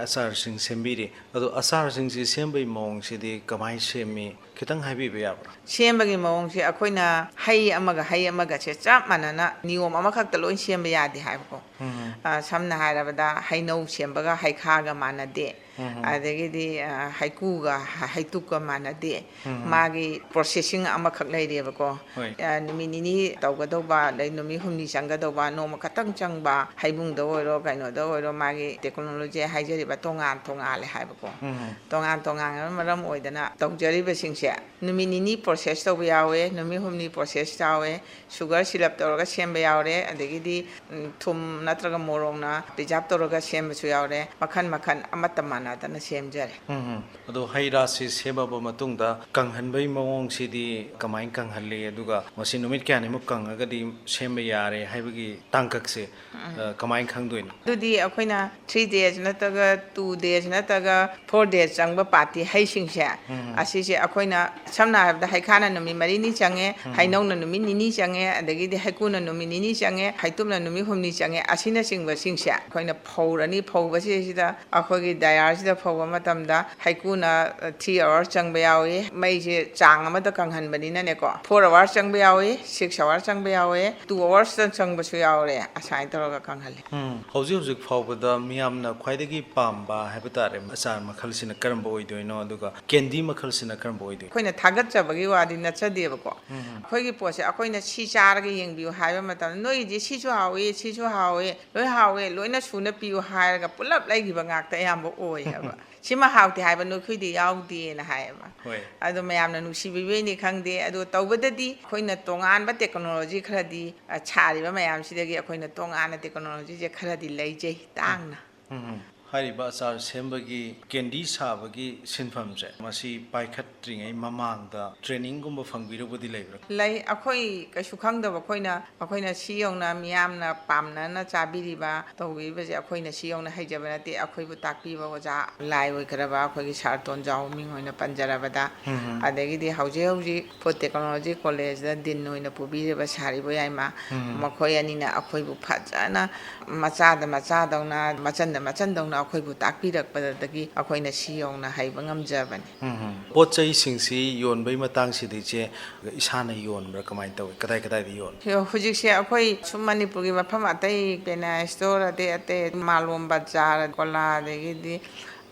ꯑꯆꯥꯔꯁꯤꯡ ꯁꯦꯝꯕꯤꯔꯤ꯫ ꯑꯗꯣ ꯑꯆꯥꯔꯁꯤꯡꯁꯤ ꯁꯦꯝꯕꯒꯤ ꯃꯑꯣꯡꯁꯤꯗꯤ ꯀꯃꯥꯏꯅ ꯁꯦꯝꯃꯤ? ꯈꯤꯇꯪ ꯍꯥꯏꯕꯤꯕ ꯌꯥꯕ꯭ꯔꯥ? ꯁꯦꯝꯕꯒꯤ ꯃꯑꯣꯡꯁꯦ ꯑꯩꯈꯣꯏꯅ ꯍꯩ ꯑꯃꯒ ꯍꯩ ꯑꯃꯒꯁꯦ ꯆꯞ ꯃꯥꯟꯅꯅ ꯅꯤꯌꯣꯝ ꯑꯃꯈꯛꯇ ꯂꯣꯏ ꯁꯦꯝꯕ ꯌꯥꯗꯦ ꯍꯥꯏꯕꯀꯣ꯫ ꯎꯝ꯫ ꯑ, ꯁꯝꯅ ꯍꯥꯏꯔꯕꯗ ꯍꯩꯅꯧ ꯁꯦꯝꯕꯒ ꯍꯩꯈꯥꯒ ꯃꯥꯟꯅꯗꯦ꯫ ꯎꯝ꯫ ꯑꯗꯒꯤꯗꯤ, ꯑ, ꯍꯩꯀꯨꯒ ꯍ-, ꯍꯩꯇꯨꯞꯀ ꯃꯥꯟꯅꯗꯦ꯫ ꯎꯝ꯫ ꯃꯥꯒꯤ processing ꯑꯃꯈꯛ ꯂꯩꯔꯦꯕꯀꯣ꯫ ꯍꯣꯏ꯫ ꯑ, ꯅꯨꯃꯤꯠ ꯅꯤꯅꯤ ꯇꯧꯒꯗꯧꯕ, ꯑꯗꯩ ꯅꯨꯃꯤꯠ ꯍꯨꯝꯅꯤ ꯆꯪꯒꯗꯧꯕ, ꯅꯣꯡꯃ ꯈꯛꯇꯪ ꯆꯪꯕ, ꯍꯩꯕꯨꯡꯗ ꯑꯣꯏꯔꯣ, ꯀꯩꯅꯣꯗ ꯑꯣꯏꯔꯣ, ꯃꯥꯒꯤ technology ꯍꯥꯏꯖꯔꯤꯕ ꯇꯣꯉꯥꯟ ꯇꯣꯉꯥꯟꯂꯦ ꯍꯥꯏꯕꯀꯣ꯫ ꯎꯝ꯫ ꯇꯣꯉꯥꯟ ꯇꯣꯉꯥꯟꯕꯅ ꯃꯔꯝ ꯑꯣꯏꯗꯅ ꯇꯧꯖꯔꯤꯕꯁꯤꯡꯁꯦ ꯅꯨꯃꯤꯠ ꯅꯤꯅꯤ process ꯇꯧꯕ ꯌꯥꯎꯋꯦ, ꯅꯨꯃꯤꯠ ꯍꯨꯝꯅꯤ process ꯌꯥꯎꯋꯦ, sugar syrup ꯇꯧꯔꯒ ꯁꯦꯝꯕ ꯌꯥꯎꯔꯦ, ꯑꯗꯒꯤꯗꯤ, ꯎꯝ, ꯊꯨꯝ ꯅꯠꯇ꯭ꯔꯒ ꯃꯣꯔꯣꯛꯅ preserve ꯇꯧꯔꯒ ꯁꯦꯝꯕꯁꯨ ꯌꯥꯎꯔꯦ, ꯃꯈꯟ ꯃꯈꯟ ꯑꯃꯠꯇ ꯃꯥꯟꯅꯗꯅ ꯁꯦꯝꯖꯔꯦ꯫ ꯎꯝ, ꯎꯝ꯫ ꯑꯗꯣ ꯍꯩ ꯔꯥꯁꯤ ꯁꯦꯝꯃꯕ ꯃꯇꯨꯡꯗ ꯀꯪꯍꯟꯕꯒꯤ ꯃꯑꯣꯡꯁꯤꯗꯤ ꯀꯃꯥꯏꯅ ꯀꯪꯍꯜꯂꯤ? ꯑꯗꯨꯒ ꯃꯁꯤ ꯅꯨꯃꯤꯠ ꯀꯌꯥꯅꯤꯃꯨꯛ ꯀꯪꯉꯒꯗꯤ ꯁꯦꯝꯕ ꯌꯥꯔꯦ ꯍꯥꯏꯕꯒꯤ ꯇꯥꯡꯀꯛꯁꯦ, ꯎꯝ꯫ ꯑ, ꯀꯃꯥꯏꯅ ꯈꯪꯗꯣꯏꯅꯣ? ꯑꯗꯨꯗꯤ ꯑꯩꯈꯣꯏꯅ three days ꯅꯠꯇ꯭ꯔꯒ two days ꯅꯠꯇ꯭ꯔꯒ four days ꯆꯪꯕ ꯄꯥꯠꯇꯤ ꯍꯩꯁꯤꯡꯁꯦ, ꯎꯝ꯫ ꯑꯁꯤꯁꯦ ꯑꯩꯈꯣꯏꯅ ꯁꯝꯅ ꯍꯥꯏꯔꯕꯗ ꯍꯩꯈꯥꯅ ꯅꯨꯃꯤꯠ ꯃꯔꯤꯅꯤ ꯆꯪꯉꯦ, ꯎꯝ꯫ ꯍꯩꯅꯧꯅ ꯅꯨꯃꯤꯠ ꯅꯤꯅꯤ ꯆꯪꯉꯦ, ꯑꯗꯒꯤꯗꯤ ꯍꯩꯀꯨꯅ ꯅꯨꯃꯤꯠ ꯅꯤꯅꯤ ꯆꯪꯉꯦ, ꯍꯩꯇꯨꯞꯅ ꯅꯨꯃꯤꯠ ꯍꯨꯝꯅꯤ ꯆꯪꯉꯦ, ꯑꯁꯤꯅꯁꯤꯡꯕꯁꯤꯡꯁꯦ ꯑꯩꯈꯣꯏꯅ ꯐꯧꯔꯅꯤ꯫ ꯐꯧꯕꯁꯤꯗꯩꯁꯤꯗ ꯑꯩꯈꯣꯏꯒꯤ dryer ꯁꯤꯗ ꯐꯧꯕ ꯃꯇꯝꯗ ꯍꯩꯀꯨꯅ, ꯑ, three hours ꯆꯪꯕ ꯌꯥꯎꯏ, ꯃꯩꯁꯦ ꯆꯥꯡ ꯑꯃꯗ ꯀꯪꯍꯟꯕꯅꯤꯅꯅꯦꯀꯣ, four hours ꯆꯪꯕ ꯌꯥꯎꯏ, six hours ꯆꯪꯕ ꯌꯥꯎꯏ, two hours ꯇꯪ ꯆꯪꯕꯁꯨ ꯌꯥꯎꯔꯦ, ꯑꯁꯨꯃꯥꯏꯅ ꯇꯧꯔꯒ ꯀꯪꯍꯜꯂꯤ꯫ ꯎꯝ, ꯍꯧꯖꯤꯛ ꯍꯧꯖꯤꯛ ꯐꯥꯎꯕꯗ ꯃꯤꯌꯥꯝꯅ ꯈ꯭ꯋꯥꯏꯗꯒꯤ ꯄꯥꯝꯕ ꯍꯥꯏꯕ ꯇꯥꯔꯦ ꯑꯆꯥꯔ ꯃꯈꯜꯁꯤꯅ ꯀꯔꯝꯕ ꯑꯣꯏꯗꯣꯏꯅꯣ, ꯑꯗꯨꯒ candy ꯃꯈꯜꯁꯤꯅ ꯀꯔꯝꯕ ꯑꯣꯏꯗꯣꯏꯅꯣ? ꯑꯩꯈꯣꯏꯅ ꯊꯥꯒꯠꯆꯕꯒꯤ ꯋꯥꯗꯤ ꯅꯠꯆꯗꯦꯕꯀꯣ꯫ ꯑꯩꯈꯣꯏꯒꯤ ꯄꯣꯠꯁꯦ ꯑꯩꯈꯣꯏꯅ ꯁꯤ ꯆꯥꯔꯒ ꯌꯦꯡꯕꯤꯌꯨ ꯍꯥꯏꯕ ꯃꯇꯝꯗ, "ꯅꯣꯏꯒꯤꯗꯤ ꯁꯤꯁꯨ ꯍꯥꯎꯏ, ꯁꯤꯁꯨ ꯍꯥꯎꯏ, ꯂꯣꯏ ꯍꯥꯎꯏ, ꯂꯣꯏꯅ ꯁꯨꯅ ꯄꯤꯌꯨ" ꯍꯥꯏꯔꯒ ꯄꯨꯂꯞ ꯂꯩꯈꯤꯕ ꯉꯥꯛꯇ ꯑꯌꯥꯝꯕ ꯑꯣꯏꯌꯦꯕ꯫ "ꯁꯤꯃ ꯍꯥꯎꯇꯦ ꯍꯥꯏꯕ ꯅꯈꯣꯏꯗꯤ ꯌꯥꯎꯗꯦꯅ" ꯍꯥꯏꯌꯦꯕ꯫ ꯍꯣꯏ꯫ ꯑꯗꯣ ꯃꯌꯥꯝꯅ ꯅꯨꯡꯁꯤꯕꯤꯕꯩꯅꯤ ꯈꯪꯗꯦ, ꯑꯗꯣ ꯇꯧꯕꯗꯗꯤ ꯑꯩꯈꯣꯏꯅ ꯇꯣꯉꯥꯟꯕ ꯇꯦꯛꯅꯣꯂꯣꯖꯤ ꯈꯔꯗꯤ, ꯑ, ꯁꯥꯔꯤꯕ ꯃꯌꯥꯝꯁꯤꯗꯒꯤ ꯑꯩꯈꯣꯏꯅ ꯇꯣꯉꯥꯟꯅ ꯇꯦꯛꯅꯣꯂꯣꯖꯤꯁꯦ ꯈꯔꯗꯤ ꯂꯩꯖꯩ, ꯇꯥꯡꯅ꯫ ꯎꯝ꯫ ꯍꯥꯏꯔꯤꯕ ꯑꯆꯥꯔ ꯁꯦꯝꯕꯒꯤ, ꯀꯦꯟꯗꯤ ꯁꯥꯕꯒꯤ ꯁꯤꯟꯐꯝꯁꯦ, ꯃꯁꯤ ꯄꯥꯏꯈꯠꯇ꯭ꯔꯤꯉꯩ ꯃꯃꯥꯡꯗ ꯇ꯭ꯔꯦꯅꯤꯡꯒꯨꯝꯕ ꯐꯪꯕꯤꯔꯨꯕꯗꯤ ꯂꯩꯕ꯭ꯔꯥ? ꯂꯩ꯫ ꯑꯩꯈꯣꯏ ꯀꯩꯁꯨ ꯈꯪꯗꯕ, ꯑꯩꯈꯣꯏꯅ, ꯑꯩꯈꯣꯏꯅ ꯁꯤ ꯌꯧꯅ ꯃꯤꯌꯥꯝꯅ ꯄꯥꯝꯅꯅ ꯆꯥꯕꯤꯔꯤꯕ, ꯇꯧꯕꯤꯔꯤꯕꯁꯦ ꯑꯩꯈꯣꯏꯅ ꯁꯤ ꯌꯧꯅ ꯍꯩꯖꯕ ꯅꯠꯇꯦ꯫ ꯑꯩꯈꯣꯏꯕꯨ ꯇꯥꯛꯄꯤꯕ ꯑꯣꯖꯥ ꯂꯥꯏ ꯑꯣꯏꯈ꯭ꯔꯕ ꯑꯩꯈꯣꯏꯒꯤ ꯁꯥꯔ ꯇꯣꯟꯖꯥꯎ ꯃꯤꯡ ꯑꯣꯏꯅ ꯄꯟꯖꯔꯕꯗ, ꯎꯝ꯫ ꯑꯗꯒꯤꯗꯤ ꯍꯧꯖꯤꯛ ꯍꯧꯖꯤꯛ ꯐꯨꯗ ꯇꯦꯛꯅꯣꯂꯣꯖꯤ ꯀꯣꯂꯦꯖꯇ ꯗꯤꯟ ꯑꯣꯏꯅ ꯄꯨꯕꯤꯔꯤꯕ ꯁꯥꯔ ꯏꯕꯣꯌꯥꯏꯃ, ꯎꯝ꯫ ꯃꯈꯣꯏ ꯑꯅꯤꯅ ꯑꯩꯈꯣꯏꯕꯨ ꯐꯖꯅ ꯃꯆꯥꯗ ꯃꯆꯥꯗꯧꯅ, ꯃꯆꯟꯗ ꯃꯆꯟꯗꯧꯅ ꯑꯩꯈꯣꯏꯕꯨ ꯇꯥꯛꯄꯤꯔꯛꯄꯗꯒꯤ ꯑꯩꯈꯣꯏꯅ ꯁꯤ ꯌꯧꯅ ꯍꯩꯕ ꯉꯝꯖꯕꯅꯤ꯫ ꯎꯝ꯫ ꯄꯣꯠ ꯆꯩꯁꯤꯡꯁꯤ ꯌꯣꯟꯕꯒꯤ ꯃꯇꯥꯡꯁꯤꯗꯤ, ꯏꯆꯦ, ꯏꯁꯥꯅ ꯌꯣꯟꯕ꯭ꯔꯥ, ꯀꯃꯥꯏꯅ ꯇꯧꯏ? ꯀꯗꯥꯏ ꯀꯗꯥꯏꯗ ꯌꯣꯟ? ꯍꯧꯖꯤꯛꯁꯦ ꯑꯩꯈꯣꯏ ꯁꯨꯝ ꯃꯅꯤꯄꯨꯔꯒꯤ ꯃꯐꯝ ꯑꯇꯩ, ꯄꯦꯅꯥ ꯁ꯭ꯇꯣꯔ ꯑꯇꯩ ꯑꯇꯩ, ꯃꯥꯂꯣꯝ ꯕꯖꯥꯔ, ꯀꯣꯂꯥ, ꯑꯗꯒꯤꯗꯤ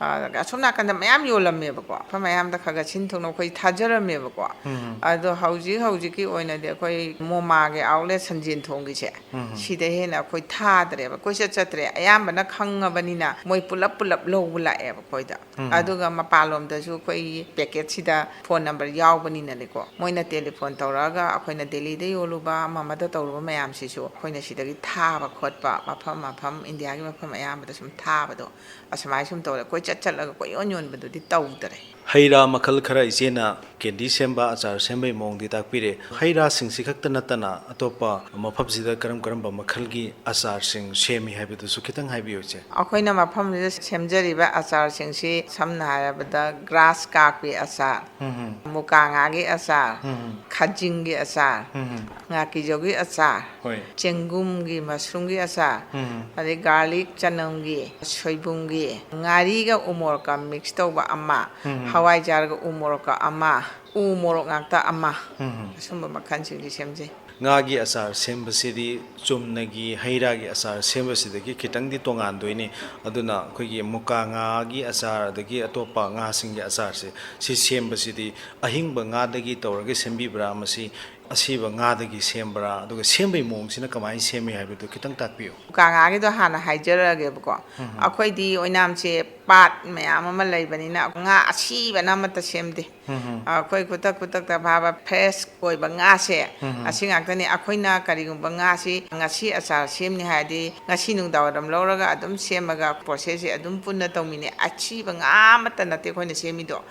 ꯑ, ꯑꯁꯣꯝ ꯅꯥꯀꯟꯗ ꯃꯌꯥꯝ ꯌꯣꯜꯂꯝꯃꯦꯕꯀꯣ꯫ ꯃꯐꯝ ꯃꯌꯥꯝꯗ ꯈꯔ ꯈꯔ ꯁꯤꯟ ꯊꯨꯡꯅ ꯑꯩꯈꯣꯏ ꯊꯥꯖꯔꯝꯃꯦꯕꯀꯣ꯫ ꯎꯝ꯫ ꯑꯗꯣ ꯍꯧꯖꯤꯛ ꯍꯧꯖꯤꯛꯀꯤ ꯑꯣꯏꯅꯗꯤ ꯑꯩꯈꯣꯏ ꯃꯣꯃꯥꯒꯤ ꯑꯥꯎꯠꯂꯦꯠ ꯁꯟꯖꯦꯟ ꯊꯣꯡꯒꯤꯁꯦ, ꯎꯝ꯫ ꯁꯤꯗ ꯍꯦꯟꯅ ꯑꯩꯈꯣꯏ ꯊꯥꯗ꯭ꯔꯦꯕ꯫ ꯀꯣꯏꯆꯠ ꯆꯠꯇ꯭ꯔꯦ꯫ ꯑꯌꯥꯝꯕꯅ ꯈꯪꯉꯕꯅꯤꯅ ꯃꯣꯏ ꯄꯨꯂꯞ ꯄꯨꯂꯞ ꯂꯧꯕ ꯂꯥꯛꯑꯦꯕ ꯑꯩꯈꯣꯏꯗ꯫ ꯎꯝ꯫ ꯑꯗꯨꯒ ꯃꯄꯥꯟꯂꯣꯝꯗꯁꯨ ꯑꯩꯈꯣꯏꯒꯤ ꯄꯦꯀꯦꯠꯁꯤꯗ ꯐꯣꯟ ꯅꯝꯕꯔ ꯌꯥꯎꯕꯅꯤꯅꯅꯦꯀꯣ꯫ ꯃꯣꯏꯅ ꯇꯦꯂꯤꯐꯣꯟ ꯇꯧꯔꯛꯑꯒ ꯑꯩꯈꯣꯏꯅ ꯗꯦꯜꯂꯤꯗ ꯌꯣꯜꯂꯨꯕ ꯑꯃ ꯑꯃꯗ ꯇꯧꯔꯨꯕ ꯃꯌꯥꯝꯁꯤꯁꯨ ꯑꯩꯈꯣꯏꯅ ꯁꯤꯗꯒꯤ ꯊꯥꯕ ꯈꯣꯠꯄ, ꯃꯐꯝ ꯃꯐꯝ, ꯏꯟꯗꯤꯌꯥꯒꯤ ꯃꯐꯝ ꯑꯌꯥꯝꯕꯗ ꯁꯨꯝ ꯊꯥꯕꯗꯣ, ꯑꯁꯨꯃꯥꯏꯅ ꯁꯨꯝ ꯇꯧꯔꯦ꯫ ꯀꯣꯏꯆꯠ ꯆꯠꯂꯒ ꯀꯣꯏꯌꯣꯟ ꯌꯣꯟꯕꯗꯨꯗꯤ ꯇꯧꯗꯔꯦ꯫ ꯍꯩ ꯔꯥ ꯃꯈꯜ ꯈꯔ ꯏꯆꯦꯅ ꯀꯦꯟꯗꯤ ꯁꯦꯝꯕ, ꯑꯆꯥꯔ ꯁꯦꯝꯕꯒꯤ ꯃꯑꯣꯡꯗꯤ ꯇꯥꯛꯄꯤꯔꯦ꯫ ꯍꯩ ꯔꯥꯁꯤꯡꯁꯤ ꯈꯛꯇ ꯅꯠꯇꯅ ꯑꯇꯣꯞꯄ ꯃꯐꯝꯁꯤꯗ ꯀꯔꯝ ꯀꯔꯝꯕ ꯃꯈꯜꯒꯤ ꯑꯆꯥꯔꯁꯤꯡ ꯁꯦꯝꯃꯤ ꯍꯥꯏꯕꯗꯨꯁꯨ ꯈꯤꯇꯪ ꯍꯥꯏꯕꯤꯌꯨ, ꯏꯆꯦ꯫ ꯑꯩꯈꯣꯏꯅ ꯃꯐꯝꯁꯤꯗ ꯁꯦꯝꯖꯔꯤꯕ ꯑꯆꯥꯔꯁꯤꯡꯁꯤ ꯁꯝꯅ ꯍꯥꯏꯔꯕꯗ ꯒ꯭ꯔꯥꯁ ꯀꯥꯞꯀꯤ ꯑꯆꯥꯔ, ꯎꯝ, ꯎꯝ꯫ ꯃꯨꯀꯥ ꯉꯥꯒꯤ ꯑꯆꯥꯔ, ꯎꯝ, ꯎꯝ꯫ ꯈꯥꯖꯤꯡꯒꯤ ꯑꯆꯥꯔ, ꯎꯝ, ꯎꯝ꯫ ꯉꯥꯀꯤꯖꯧꯒꯤ ꯑꯆꯥꯔ, ꯍꯣꯏ꯫ ꯆꯦꯡꯒꯨꯝꯒꯤ, ꯃꯁꯔꯨꯝꯒꯤ ꯑꯆꯥꯔ, ꯎꯝ꯫ ꯑꯗꯩ ꯒꯥꯔꯂꯤꯛ, ꯆꯅꯝꯒꯤ, ꯁꯣꯏꯕꯨꯝꯒꯤ, ꯉꯥꯔꯤꯒ ꯎ ꯃꯣꯔꯣꯛꯀ ꯃꯤꯛꯁ ꯇꯧꯕ ꯑꯃ, ꯎꯝ꯫ ꯍꯋꯥꯏꯖꯥꯔꯒ ꯎ ꯃꯣꯔꯣꯛꯀ ꯑꯃ, ꯎ ꯃꯣꯔꯣꯛ ꯉꯥꯛꯇ ꯑꯃ, ꯎꯝ꯫ ꯑꯁꯨꯝꯕ ꯃꯈꯜꯁꯤꯡꯁꯤ ꯁꯦꯝꯖꯩ꯫ ꯉꯥꯒꯤ ꯑꯆꯥꯔ ꯁꯦꯝꯕꯁꯤꯗꯤ ꯆꯨꯝꯅꯒꯤ ꯍꯩ ꯔꯥꯒꯤ ꯑꯆꯥꯔ ꯁꯦꯝꯕꯁꯤꯗꯒꯤ ꯈꯤꯇꯪꯗꯤ ꯇꯣꯉꯥꯟꯗꯣꯏꯅꯤ꯫ ꯑꯗꯨꯅ ꯑꯩꯈꯣꯏꯒꯤ ꯃꯨꯀꯥ ꯉꯥꯒꯤ ꯑꯆꯥꯔ ꯑꯗꯒꯤ ꯑꯇꯣꯞꯄ ꯉꯥꯁꯤꯡꯒꯤ ꯑꯆꯥꯔꯁꯦ, ꯁꯤ ꯁꯦꯝꯕꯁꯤꯗꯤ ꯑꯍꯤꯡꯕ ꯉꯥꯗꯒꯤ ꯇꯧꯔꯒ ꯁꯦꯝꯕꯤꯕ꯭ꯔꯥ, ꯃꯁꯤ ꯑꯁꯤꯕ ꯉꯥꯗꯒꯤ ꯁꯦꯝꯕ꯭ꯔꯥ, ꯑꯗꯨꯒ ꯁꯦꯝꯕꯒꯤ ꯃꯑꯣꯡꯁꯤꯅ ꯀꯃꯥꯏꯅ ꯁꯦꯝꯃꯤ ꯍꯥꯏꯕꯗꯨ ꯈꯤꯇꯪ ꯇꯥꯛꯄꯤꯌꯨ꯫ ꯃꯨꯀꯥ ꯉꯥꯒꯤꯗꯣ ꯍꯥꯟꯅ ꯍꯥꯏꯖꯔꯛꯑꯒꯦꯕꯀꯣ꯫ ꯑꯩꯈꯣꯏꯗꯤ ꯑꯣꯏꯅꯥꯝꯁꯦ ꯄꯥꯠ ꯃꯌꯥꯝ ꯑꯃ ꯂꯩꯕꯅꯤꯅ ꯉꯥ ꯑꯁꯤꯕꯅ ꯑꯃꯠꯇ ꯁꯦꯝꯗꯦ꯫ ꯑꯩꯈꯣꯏ ꯈꯨꯗꯛ ꯈꯨꯗꯛꯇ ꯐꯥꯕ fresh ꯑꯣꯏꯕ ꯉꯥꯁꯦ, ꯑꯁꯤ ꯉꯥꯛꯇꯅꯤ꯫ ꯑꯩꯈꯣꯏꯅ ꯀꯔꯤꯒꯨꯝꯕ ꯉꯥꯁꯤ ꯉꯁꯤ ꯑꯆꯥꯔ ꯁꯦꯝꯅꯤ ꯍꯥꯏꯔꯗꯤ, ꯉꯁꯤ ꯅꯨꯡꯗꯥꯡꯋꯥꯏꯔꯝ ꯂꯧꯔꯒ ꯑꯗꯨꯝ ꯁꯦꯝꯃꯒ process ꯁꯦ ꯑꯗꯨꯝ ꯄꯨꯟꯅ ꯇꯧꯃꯤꯟꯅꯩ꯫ ꯑꯁꯤꯕ ꯉꯥ ꯑꯃꯠꯇ ꯅꯠꯇꯦ ꯑꯩꯈꯣꯏꯅ ꯁꯦꯝꯃꯤꯗꯣ꯫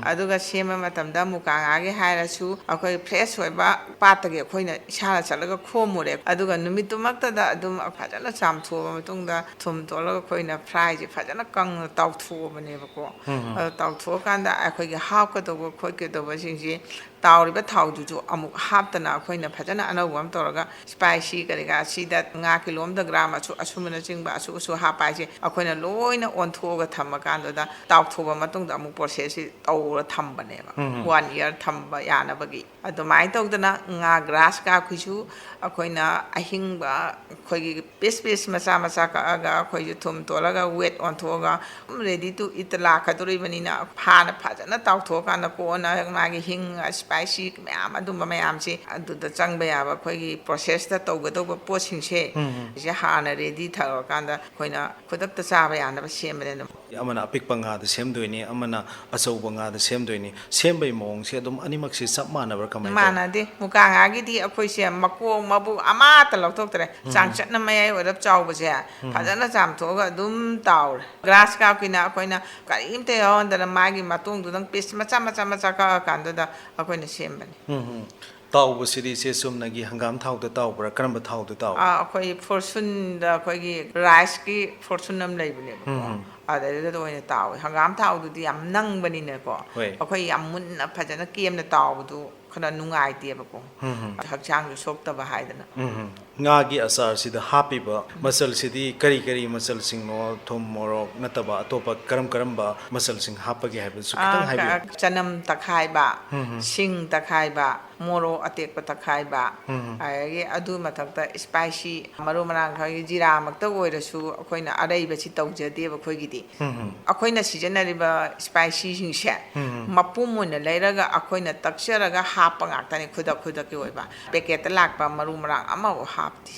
ꯑꯗꯨꯒ ꯁꯦꯝꯕ ꯃꯇꯝꯗ ꯃꯨꯀꯥ ꯉꯥꯒꯤ ꯍꯥꯏꯔꯁꯨ, ꯑꯩꯈꯣꯏ fresh ꯑꯣꯏꯕ ꯄꯥꯠꯇꯒꯤ ꯑꯩꯈꯣꯏꯅ ꯏꯁꯥꯅ ꯆꯠꯂꯒ ꯈꯣꯝꯃꯨꯔꯦ꯫ ꯑꯗꯨꯒ ꯅꯨꯃꯤꯠꯇꯨꯃꯛꯇꯗ ꯑꯗꯨꯝ ꯐꯖꯅ ꯆꯥꯝꯊꯣꯛꯑꯕ ꯃꯇꯨꯡꯗ, ꯊꯨꯝ ꯇꯣꯠꯂꯒ ꯑꯩꯈꯣꯏꯅ fry ꯁꯦ ꯐꯖꯅ ꯀꯪꯅ ꯇꯥꯎꯊꯣꯛꯑꯕꯅꯦꯕꯀꯣ꯫ ꯑꯗꯣ ꯇꯥꯎꯊꯣꯛꯑꯀꯥꯟꯗ ꯑꯩꯈꯣꯏꯒꯤ ꯍꯥꯞꯀꯗꯧꯕ ꯈꯣꯠꯀꯗꯧꯕꯁꯤꯡꯁꯦ, ꯇꯥꯎꯔꯤꯕ ꯊꯥꯎꯗꯨꯁꯨ ꯑꯃꯨꯛ ꯍꯥꯞꯇꯅ ꯑꯩꯈꯣꯏꯅ ꯐꯖꯅ ꯑꯅꯧꯕ ꯑꯃ ꯇꯧꯔꯒ, spicy ꯀꯔꯤ ꯀꯔꯥ, ꯁꯤꯗ ꯉꯥ ꯀꯤꯂꯣ ꯑꯃꯗ gram ꯑꯁꯨꯛ, ꯑꯁꯨꯝꯕꯅꯆꯤꯡꯕ ꯑꯁꯨꯛ ꯑꯁꯨꯛ ꯍꯥꯞꯄ ꯍꯥꯏꯁꯦ ꯑꯩꯈꯣꯏꯅ ꯂꯣꯏꯅ ꯑꯣꯟꯊꯣꯛꯑꯒ ꯊꯝꯃꯀꯥꯟꯗꯨꯗ, ꯇꯥꯎꯊꯣꯛꯑꯕ ꯃꯇꯨꯡꯗ ꯑꯃꯨꯛ process ꯁꯤ ꯇꯧꯔ ꯊꯝꯕꯅꯦꯕ꯫ One year ꯊꯝꯕ ꯌꯥꯅꯕꯒꯤ꯫ ꯑꯗꯨꯃꯥꯏꯅ ꯇꯧꯗꯅ ꯉꯥ grass carp ꯀꯤꯁꯨ ꯑꯩꯈꯣꯏꯅ ꯑꯍꯤꯡꯕ ꯑꯩꯈꯣꯏꯒꯤ piece piece ꯃꯆꯥ ꯃꯆꯥ ꯀꯛꯑꯒ ꯑꯩꯈꯣꯏꯁꯨ ꯊꯨꯝ ꯇꯣꯠꯂꯒ weight ꯑꯣꯟꯊꯣꯛꯑꯒ ꯑꯗꯨꯝ ready to eat ꯂꯥꯛꯀꯗꯧꯔꯤꯕꯅꯤꯅ, ꯍꯥꯟꯅ ꯐꯖꯅ ꯇꯥꯎꯊꯣꯛꯑꯀꯥꯟꯗ ꯀꯣꯟꯅ ꯃꯥꯒꯤ ꯍꯤꯡ, spicy ꯃꯌꯥꯝ ꯑꯗꯨꯝꯕ ꯃꯌꯥꯝꯁꯤ ꯑꯗꯨꯗ ꯆꯪꯕ ꯌꯥꯕ ꯑꯩꯈꯣꯏꯒꯤ process ꯇ ꯇꯧꯒꯗꯧꯕ ꯄꯣꯠꯁꯤꯡꯁꯦ, ꯁꯤꯁꯦ ꯍꯥꯟꯅ ready ꯊꯝꯃꯀꯥꯟꯗ ꯑꯩꯈꯣꯏꯅ ꯈꯨꯗꯛꯇ ꯆꯥꯕ ꯌꯥꯅꯕ ꯁꯦꯝꯕꯅꯦ ꯑꯗꯨꯝ꯫ ꯑꯃꯅ ꯑꯄꯤꯛꯄ ꯉꯥꯗ ꯁꯦꯝꯗꯣꯏꯅꯤ, ꯑꯃꯅ ꯑꯆꯧꯕ ꯉꯥꯗ ꯁꯦꯝꯗꯣꯏꯅꯤ꯫ ꯁꯦꯝꯕꯒꯤ ꯃꯑꯣꯡꯁꯦ ꯑꯗꯨꯝ ꯑꯅꯤꯃꯛꯁꯦ ꯆꯞ ꯃꯥꯟꯅꯕ꯭ꯔꯥ, ꯀꯃꯥꯏꯅ ꯇꯧꯏ? ꯃꯥꯟꯅꯗꯦ꯫ ꯃꯨꯀꯥ ꯉꯥꯒꯤꯗꯤ ꯑꯩꯈꯣꯏꯁꯦ ꯃꯀꯣꯛ ꯃꯕꯨꯛ ꯑꯃꯠꯇ ꯂꯧꯊꯣꯛꯇ꯭ꯔꯦ꯫ ꯆꯥꯡꯆꯠꯅ ꯃꯌꯥꯏ ꯑꯣꯏꯔꯞ ꯆꯥꯎꯕꯁꯦ ꯐꯖꯅ ꯆꯥꯝꯊꯣꯛꯑꯒ ꯑꯗꯨꯝ ꯇꯥꯎꯔꯦ꯫ Grass carp ꯀꯤꯅ ꯑꯩꯈꯣꯏꯅ ꯀꯔꯤꯝꯇ ꯌꯥꯎꯍꯟꯗꯅ ꯃꯥꯒꯤ ꯃꯇꯣꯡꯗꯨꯗꯪ piece ꯃꯆꯥ ꯃꯆꯥ ꯃꯆꯥ ꯀꯛꯑꯀꯥꯟꯗꯨꯗ ꯑꯩꯈꯣꯏꯅ ꯁꯦꯝꯕꯅꯤ꯫ ꯎꯝ, ꯎꯝ꯫ ꯇꯥꯎꯕꯁꯤꯗꯤ ꯏꯆꯦ ꯆꯨꯝꯅꯒꯤ ꯍꯪꯒꯥꯝ ꯊꯥꯎꯗ ꯇꯥꯎꯕ꯭ꯔꯥ? ꯀꯔꯝꯕ ꯊꯥꯎꯗ ꯇꯥꯎꯏ? ꯑꯥ, ꯑꯩꯈꯣꯏ Fortune ꯗ, ꯑꯩꯈꯣꯏꯒꯤ rice ꯀꯤ Fortune ꯑꯃ ꯂꯩꯕꯅꯦꯕꯀꯣ꯫ ꯎꯝ, ꯎꯝ꯫ ꯑꯗꯩꯗꯨꯗ ꯑꯣꯏꯅ ꯇꯥꯎꯋꯦ꯫ ꯍꯪꯒꯥꯝ ꯊꯥꯎꯗꯨꯗꯤ ꯌꯥꯝ ꯅꯪꯕꯅꯤꯅꯀꯣ, ꯍꯣꯏ꯫ ꯑꯩꯈꯣꯏ ꯌꯥꯝ ꯃꯨꯟꯅ ꯐꯖꯅ ꯀꯦꯝꯅ ꯇꯥꯎꯕꯗꯨ ꯈꯔ ꯅꯨꯡꯉꯥꯏꯇꯦꯕꯀꯣ꯫ ꯎꯝ, ꯎꯝ꯫ ꯍꯛꯆꯥꯡꯁꯨ ꯁꯣꯛꯇꯕ ꯍꯥꯏꯗꯅ꯫ ꯎꯝ, ꯎꯝ꯫ ꯉꯥꯒꯤ ꯑꯆꯥꯔꯁꯤꯗ ꯍꯥꯞꯄꯤꯕ ꯃꯆꯜꯁꯤꯗꯤ ꯀꯔꯤ ꯀꯔꯤ ꯃꯆꯜꯁꯤꯡꯅꯣ? ꯊꯨꯝ, ꯃꯣꯔꯣꯛ ꯅꯠꯇꯕ ꯑꯇꯣꯞꯄ ꯀꯔꯝ ꯀꯔꯝꯕ ꯃꯆꯜꯁꯤꯡ ꯍꯥꯞꯄꯒꯦ ꯍꯥꯏꯕꯗꯨꯁꯨ ꯈꯤꯇꯪ ꯍꯥꯏꯕꯤꯌꯨ꯫ ꯆꯅꯝ ꯇꯛꯈꯥꯏꯕ, ꯁꯤꯡ ꯇꯛꯈꯥꯏꯕ, ꯃꯣꯔꯣꯛ ꯑꯇꯦꯛꯄ ꯇꯛꯈꯥꯏꯕ, ꯑꯗꯒꯤ ꯑꯗꯨ ꯃꯊꯛꯇ ꯏꯁꯄꯥꯏꯁꯤ ꯃꯔꯨ ꯃꯔꯥꯡ ꯈꯔꯒꯤ ꯖꯤꯔꯥꯃꯛꯇ ꯑꯣꯏꯔꯁꯨ ꯑꯩꯈꯣꯏꯅ ꯑꯔꯩꯕꯁꯤ ꯇꯧꯖꯗꯦꯕ ꯑꯩꯈꯣꯏꯒꯤꯗꯤ꯫ ꯑꯩꯈꯣꯏꯅ ꯁꯤꯖꯤꯟꯅꯔꯤꯕ ꯏꯁꯄꯥꯏꯁꯤꯁꯤꯡꯁꯦ ꯃꯄꯨꯝ ꯑꯣꯏꯅ ꯂꯩꯔꯒ ꯑꯩꯈꯣꯏꯅ ꯇꯛꯆꯔꯒ ꯍꯥꯞꯄ ꯉꯥꯛꯇꯅꯤ, ꯈꯨꯗꯛ ꯈꯨꯗꯛꯀꯤ ꯑꯣꯏꯕ꯫ ꯄꯦꯀꯦꯠꯇ ꯂꯥꯛꯄ ꯃꯔꯨ ꯃꯔꯥꯡ ꯑꯃꯐꯥꯎ ꯍꯥꯞꯇꯦ꯫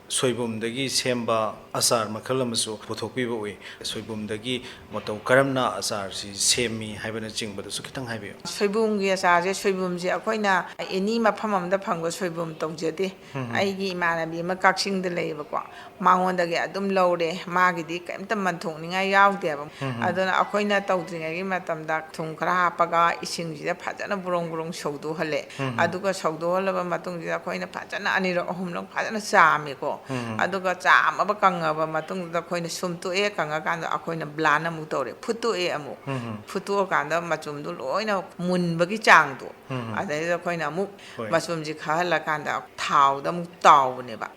ꯁꯣꯏꯕꯨꯝꯗꯒꯤ ꯁꯦꯝꯕ ꯑꯆꯥꯔ ꯃꯈꯜ ꯑꯃꯁꯨ ꯄꯨꯊꯣꯛꯄꯤꯕ ꯎꯏ꯫ ꯁꯣꯏꯕꯨꯝꯗꯒꯤ ꯃꯇꯧ ꯀꯔꯝꯅ ꯑꯆꯥꯔꯁꯤ ꯁꯦꯝꯃꯤ ꯍꯥꯏꯕꯅꯆꯤꯡꯕꯗꯨꯁꯨ ꯈꯤꯇꯪ ꯍꯥꯏꯕꯤꯌꯨ꯫ ꯁꯣꯏꯕꯨꯝꯒꯤ ꯑꯆꯥꯔꯁꯦ, ꯁꯣꯏꯕꯨꯝꯁꯦ ꯑꯩꯈꯣꯏꯅ ꯑꯦꯅꯤ ꯃꯐꯝ ꯑꯃꯗ ꯐꯪꯕ ꯁꯣꯏꯕꯨꯝ ꯇꯧꯖꯗꯦ꯫ ꯑꯩꯒꯤ ꯏꯃꯥꯟꯅꯕꯤ ꯑꯃ ꯀꯛꯆꯤꯡꯗ ꯂꯩꯌꯦꯕꯀꯣ, ꯃꯉꯣꯟꯗꯒꯤ ꯑꯗꯨꯝ ꯂꯧꯔꯦ꯫ ꯃꯥꯒꯤꯗꯤ ꯀꯩꯝꯇ ꯃꯟꯊꯣꯛꯅꯤꯡꯉꯥꯏ ꯌꯥꯎꯗꯦꯕ꯫ ꯑꯗꯨꯅ ꯑꯩꯈꯣꯏꯅ ꯇꯧꯗ꯭ꯔꯤꯉꯩꯒꯤ ꯃꯇꯝꯗ ꯊꯨꯝ ꯈꯔ ꯍꯥꯞꯄꯒ ꯏꯁꯤꯡꯁꯤꯗ ꯐꯖꯅ ꯕ꯭ꯔꯣꯡ ꯕ꯭ꯔꯣꯡ ꯁꯧꯗꯣꯛꯍꯜꯂꯦ꯫ ꯑꯗꯨꯒ ꯁꯧꯗꯣꯛꯍꯜꯂꯕ ꯃꯇꯨꯡꯁꯤꯗ ꯑꯩꯈꯣꯏꯅ ꯐꯖꯅ ꯑꯅꯤꯔꯛ ꯑꯍꯨꯝꯂꯛ ꯐꯖꯅ ꯆꯥꯝꯃꯦꯀꯣ꯫ ꯑꯗꯨꯒ ꯆꯥꯝꯃꯕ ꯀꯪꯉꯕ ꯃꯇꯨꯡꯗ ꯑꯩꯈꯣꯏꯅ ꯁꯨꯝꯇꯣꯛꯑꯦ, ꯀꯪꯉꯀꯥꯟꯗ ꯑꯩꯈꯣꯏꯅ ꯕ꯭ꯂꯥꯟ ꯑꯃꯨꯛ ꯇꯧꯔꯦ, ꯐꯨꯠꯇꯣꯛꯑꯦ ꯑꯃꯨꯛ꯫ ꯐꯨꯠꯇꯣꯛꯑꯀꯥꯟꯗ ꯃꯆꯨꯝꯗꯨ ꯂꯣꯏꯅ ꯃꯨꯟꯕꯒꯤ ꯆꯥꯡꯗꯣ, ꯑꯗꯩꯗ ꯑꯩꯈꯣꯏꯅ ꯑꯃꯨꯛ ꯍꯣꯏ꯫ ꯃꯆꯨꯝꯁꯤ ꯈꯥꯍꯜꯂꯀꯥꯟꯗ ꯊꯥꯎꯗ ꯑꯃꯨꯛ ꯇꯥꯎꯕꯅꯦꯕ꯫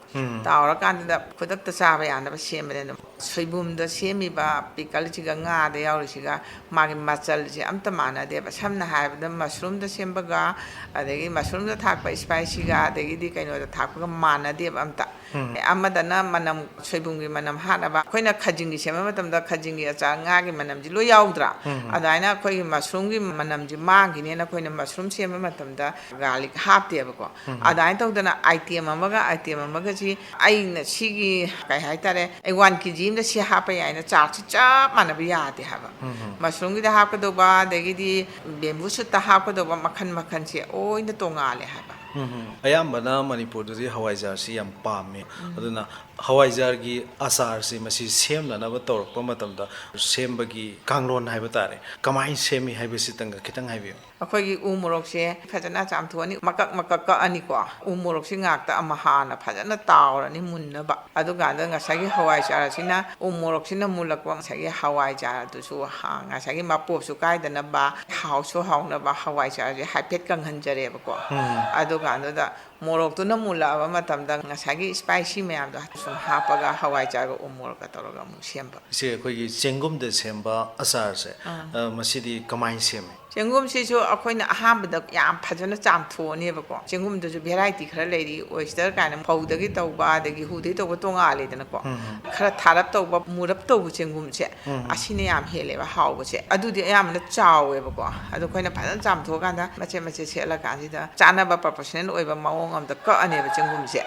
ꯇꯥꯎꯔꯀꯥꯟꯗꯨꯗ ꯈꯨꯗꯛꯇ ꯆꯥꯕ ꯌꯥꯅꯕ ꯁꯦꯝꯕꯅꯦ꯫ ꯑꯗꯨꯝ ꯁꯣꯏꯕꯨꯝꯗ ꯁꯦꯝꯃꯤꯕ ꯄꯤꯀꯜꯁꯤꯒ ꯉꯥꯗ ꯌꯥꯎꯔꯤꯁꯤꯒ ꯃꯥꯒꯤ ꯃꯆꯜꯁꯦ ꯑꯝꯇ ꯃꯥꯟꯅꯗꯦꯕ꯫ ꯁꯝꯅ ꯍꯥꯏꯔꯕꯗ ꯃꯁꯔꯨꯝꯗ ꯁꯦꯝꯕꯒ ꯑꯗꯒꯤ ꯃꯁꯔꯨꯝꯗ ꯊꯥꯛꯄ ꯏꯁꯄꯥꯏꯁꯤꯒ ꯑꯗꯒꯤꯗꯤ ꯀꯩꯅꯣꯗ ꯊꯥꯛꯄꯒ ꯃꯥꯟꯅꯗꯦꯕ ꯑꯝꯇ꯫ ꯑꯃꯗꯅ ꯃꯅꯝ, ꯁꯣꯏꯕꯨꯝꯒꯤ ꯃꯅꯝ ꯍꯥꯠꯅꯕ, ꯑꯩꯈꯣꯏꯅ ꯈꯖꯤꯡꯒꯤ ꯁꯦꯝꯕ ꯃꯇꯝꯗ ꯈꯖꯤꯡꯒꯤ ꯑꯆꯥꯔ ꯉꯥꯒꯤ ꯃꯅꯝꯁꯤ ꯂꯣꯏ ꯌꯥꯎꯗ꯭ꯔꯥ? ꯑꯗꯨꯃꯥꯏꯅ ꯑꯩꯈꯣꯏꯒꯤ ꯃꯁꯔꯨꯝꯒꯤ ꯃꯅꯝꯁꯤ ꯃꯥꯡꯈꯤꯅꯦꯅ ꯑꯩꯈꯣꯏꯅ ꯃꯁꯔꯨꯝ ꯁꯦꯝꯕ ꯃꯇꯝꯗ ꯒꯥꯔꯂꯤꯛ ꯍꯥꯞꯇꯦꯕꯀꯣ꯫ ꯑꯗꯨꯃꯥꯏꯅ ꯇꯧꯗꯅ ꯑꯥꯏꯇꯦꯝ ꯑꯃꯒ ꯑꯥꯏꯇꯦꯝ ꯑꯃꯒꯁꯤ ꯑꯩꯅ ꯁꯤꯒꯤ, ꯀꯩ ꯍꯥꯏꯇꯥꯔꯦ, ꯑꯩ ꯋꯥꯟ ꯀꯦ ꯖꯤ ꯑꯃꯗ ꯁꯤ ꯍꯥꯞꯄ ꯌꯥꯏꯅ ꯆꯥꯔꯠꯁꯤ ꯆꯞ ꯃꯥꯟꯅꯕ ꯌꯥꯗꯦ ꯍꯥꯏꯕ꯫ ꯃꯁꯔꯨꯝꯒꯤꯗ ꯍꯥꯞꯀꯗꯧꯕ, ꯑꯗꯒꯤꯗꯤ ꯕꯦꯝꯕꯨ ꯁꯨꯠꯇ ꯍꯥꯞꯀꯗꯧꯕ ꯃꯈꯜ ꯃꯈꯜꯁꯦ ꯂꯣꯏꯅ ꯇꯣꯡꯉꯥꯜꯂꯦ ꯍꯥꯏꯕ꯫ ꯑꯌꯥꯝꯕꯅ ꯃꯅꯤꯄꯨꯔꯗꯗꯤ ꯍꯋꯥꯏꯖꯥꯔꯁꯤ ꯌꯥꯝ ꯄꯥꯝꯃꯤ꯫ ꯑꯗꯨꯅ ꯍꯋꯥꯏꯖꯥꯔꯒꯤ ꯑꯆꯥꯔꯁꯤ ꯃꯁꯤ ꯁꯦꯝꯅꯅꯕ ꯇꯧꯔꯛꯄ ꯃꯇꯝꯗ ꯁꯦꯝꯕꯒꯤ ꯀꯥꯡꯂꯣꯟ ꯍꯥꯏꯕ ꯇꯥꯔꯦ, ꯀꯃꯥꯏꯅ ꯁꯦꯝꯃꯤ ꯍꯥꯏꯕꯁꯤꯇꯪꯒ ꯈꯤꯇꯪ ꯍꯥꯏꯕꯤꯌꯨ꯫ ꯑꯩꯈꯣꯏꯒꯤ ꯎ ꯃꯣꯔꯣꯛꯁꯦ ꯐꯖꯅ ꯆꯥꯝꯊꯣꯛꯑꯅꯤ, ꯃꯀꯛ ꯃꯀꯛ ꯀꯛꯑꯅꯤꯀꯣ꯫ ꯎ ꯃꯣꯔꯣꯛꯁꯤ ꯉꯥꯛꯇ ꯑꯃ ꯍꯥꯟꯅ ꯐꯖꯅ ꯇꯥꯎꯔꯅꯤ ꯃꯨꯟꯅꯕ꯫ ꯑꯗꯨꯀꯥꯟꯗ ꯉꯁꯥꯏꯒꯤ ꯍꯋꯥꯏꯖꯥꯔꯁꯤꯅ, ꯎ ꯃꯣꯔꯣꯛꯁꯤꯅ ꯃꯨꯜꯂꯛꯄ, ꯉꯁꯥꯏꯒꯤ ꯍꯋꯥꯏꯖꯥꯔꯗꯨꯁꯨ ꯍꯥ-, ꯉꯁꯥꯏꯒꯤ ꯃꯄꯣꯞꯁꯨ ꯀꯥꯏꯗꯅꯕ, ꯍꯥꯎꯁꯨ ꯍꯥꯎꯅꯕ ꯍꯋꯥꯏꯖꯥꯔꯁꯦ ꯍꯥꯏꯐꯦꯠ ꯀꯪꯍꯟꯖꯔꯦꯕꯀꯣ꯫ ꯎꯝ꯫ ꯑꯗꯨꯀꯥꯟꯗꯨꯗ ꯃꯣꯔꯣꯛꯇꯨꯅ ꯃꯨꯜꯂꯛꯑꯕ ꯃꯇꯝꯗ ꯉꯁꯥꯏꯒꯤ ꯏꯁꯄꯥꯏꯁꯤ ꯃꯌꯥꯝꯗꯣ ꯁꯨꯝ ꯍꯥꯞꯄꯒ ꯍꯋꯥꯏꯖꯥꯔꯒ ꯎ ꯃꯣꯔꯣꯛꯀ ꯇꯧꯔꯒ ꯑꯃꯨꯛ ꯁꯦꯝꯕ꯫ ꯏꯆꯦ, ꯑꯩꯈꯣꯏꯒꯤ ꯆꯦꯡꯒꯨꯝꯗ ꯁꯦꯝꯕ ꯑꯆꯥꯔꯁꯦ, ꯑꯥ꯫ ꯑ, ꯃꯁꯤꯗꯤ ꯀꯃꯥꯏꯅ ꯁꯦꯝꯃꯤ? ꯆꯦꯡꯒꯨꯝꯁꯤꯁꯨ ꯑꯩꯈꯣꯏꯅ ꯑꯍꯥꯟꯕꯗ ꯌꯥꯝ ꯐꯖꯅ ꯆꯥꯝꯊꯣꯛꯑꯅꯦꯕꯀꯣ꯫ ꯆꯦꯡꯒꯨꯝꯗꯁꯨ ꯚꯦꯔꯥꯏꯇꯤ ꯈꯔ ꯂꯩꯔꯤ, ꯑꯣꯏꯁꯇꯔ ꯀꯥꯏꯅ ꯐꯧꯗꯒꯤ ꯇꯧꯕ, ꯑꯗꯒꯤ ꯍꯨꯗꯒꯤ ꯇꯧꯕ ꯇꯣꯉꯥꯜꯂꯦꯗꯅꯀꯣ꯫ ꯎꯝ, ꯎꯝ꯫ ꯈꯔ ꯊꯥꯔꯞ ꯇꯧꯕ, ꯃꯨꯔꯞ ꯇꯧꯕ ꯆꯦꯡꯒꯨꯝꯁꯦ, ꯎꯝ, ꯎꯝ꯫ ꯑꯁꯤꯅ ꯌꯥꯝ ꯍꯦꯜꯂꯦꯕ ꯍꯥꯎꯕꯁꯦ꯫ ꯑꯗꯨꯗꯤ ꯑꯌꯥꯝꯕꯅ ꯆꯥꯎꯋꯦꯕꯀꯣ꯫ ꯑꯗꯣ ꯑꯩꯈꯣꯏꯅ ꯐꯖꯅ ꯆꯥꯝꯊꯣꯛꯑꯀꯥꯟꯗ ꯃꯆꯦꯠ ꯃꯆꯦꯠ ꯁꯦꯠꯂꯀꯥꯟꯁꯤꯗ ꯆꯥꯅꯕ proportional ꯑꯣꯏꯕ ꯃꯑꯣꯡ ꯑꯝꯗ ꯀꯛꯑꯅꯦꯕ ꯆꯦꯡꯒꯨꯝꯁꯦ꯫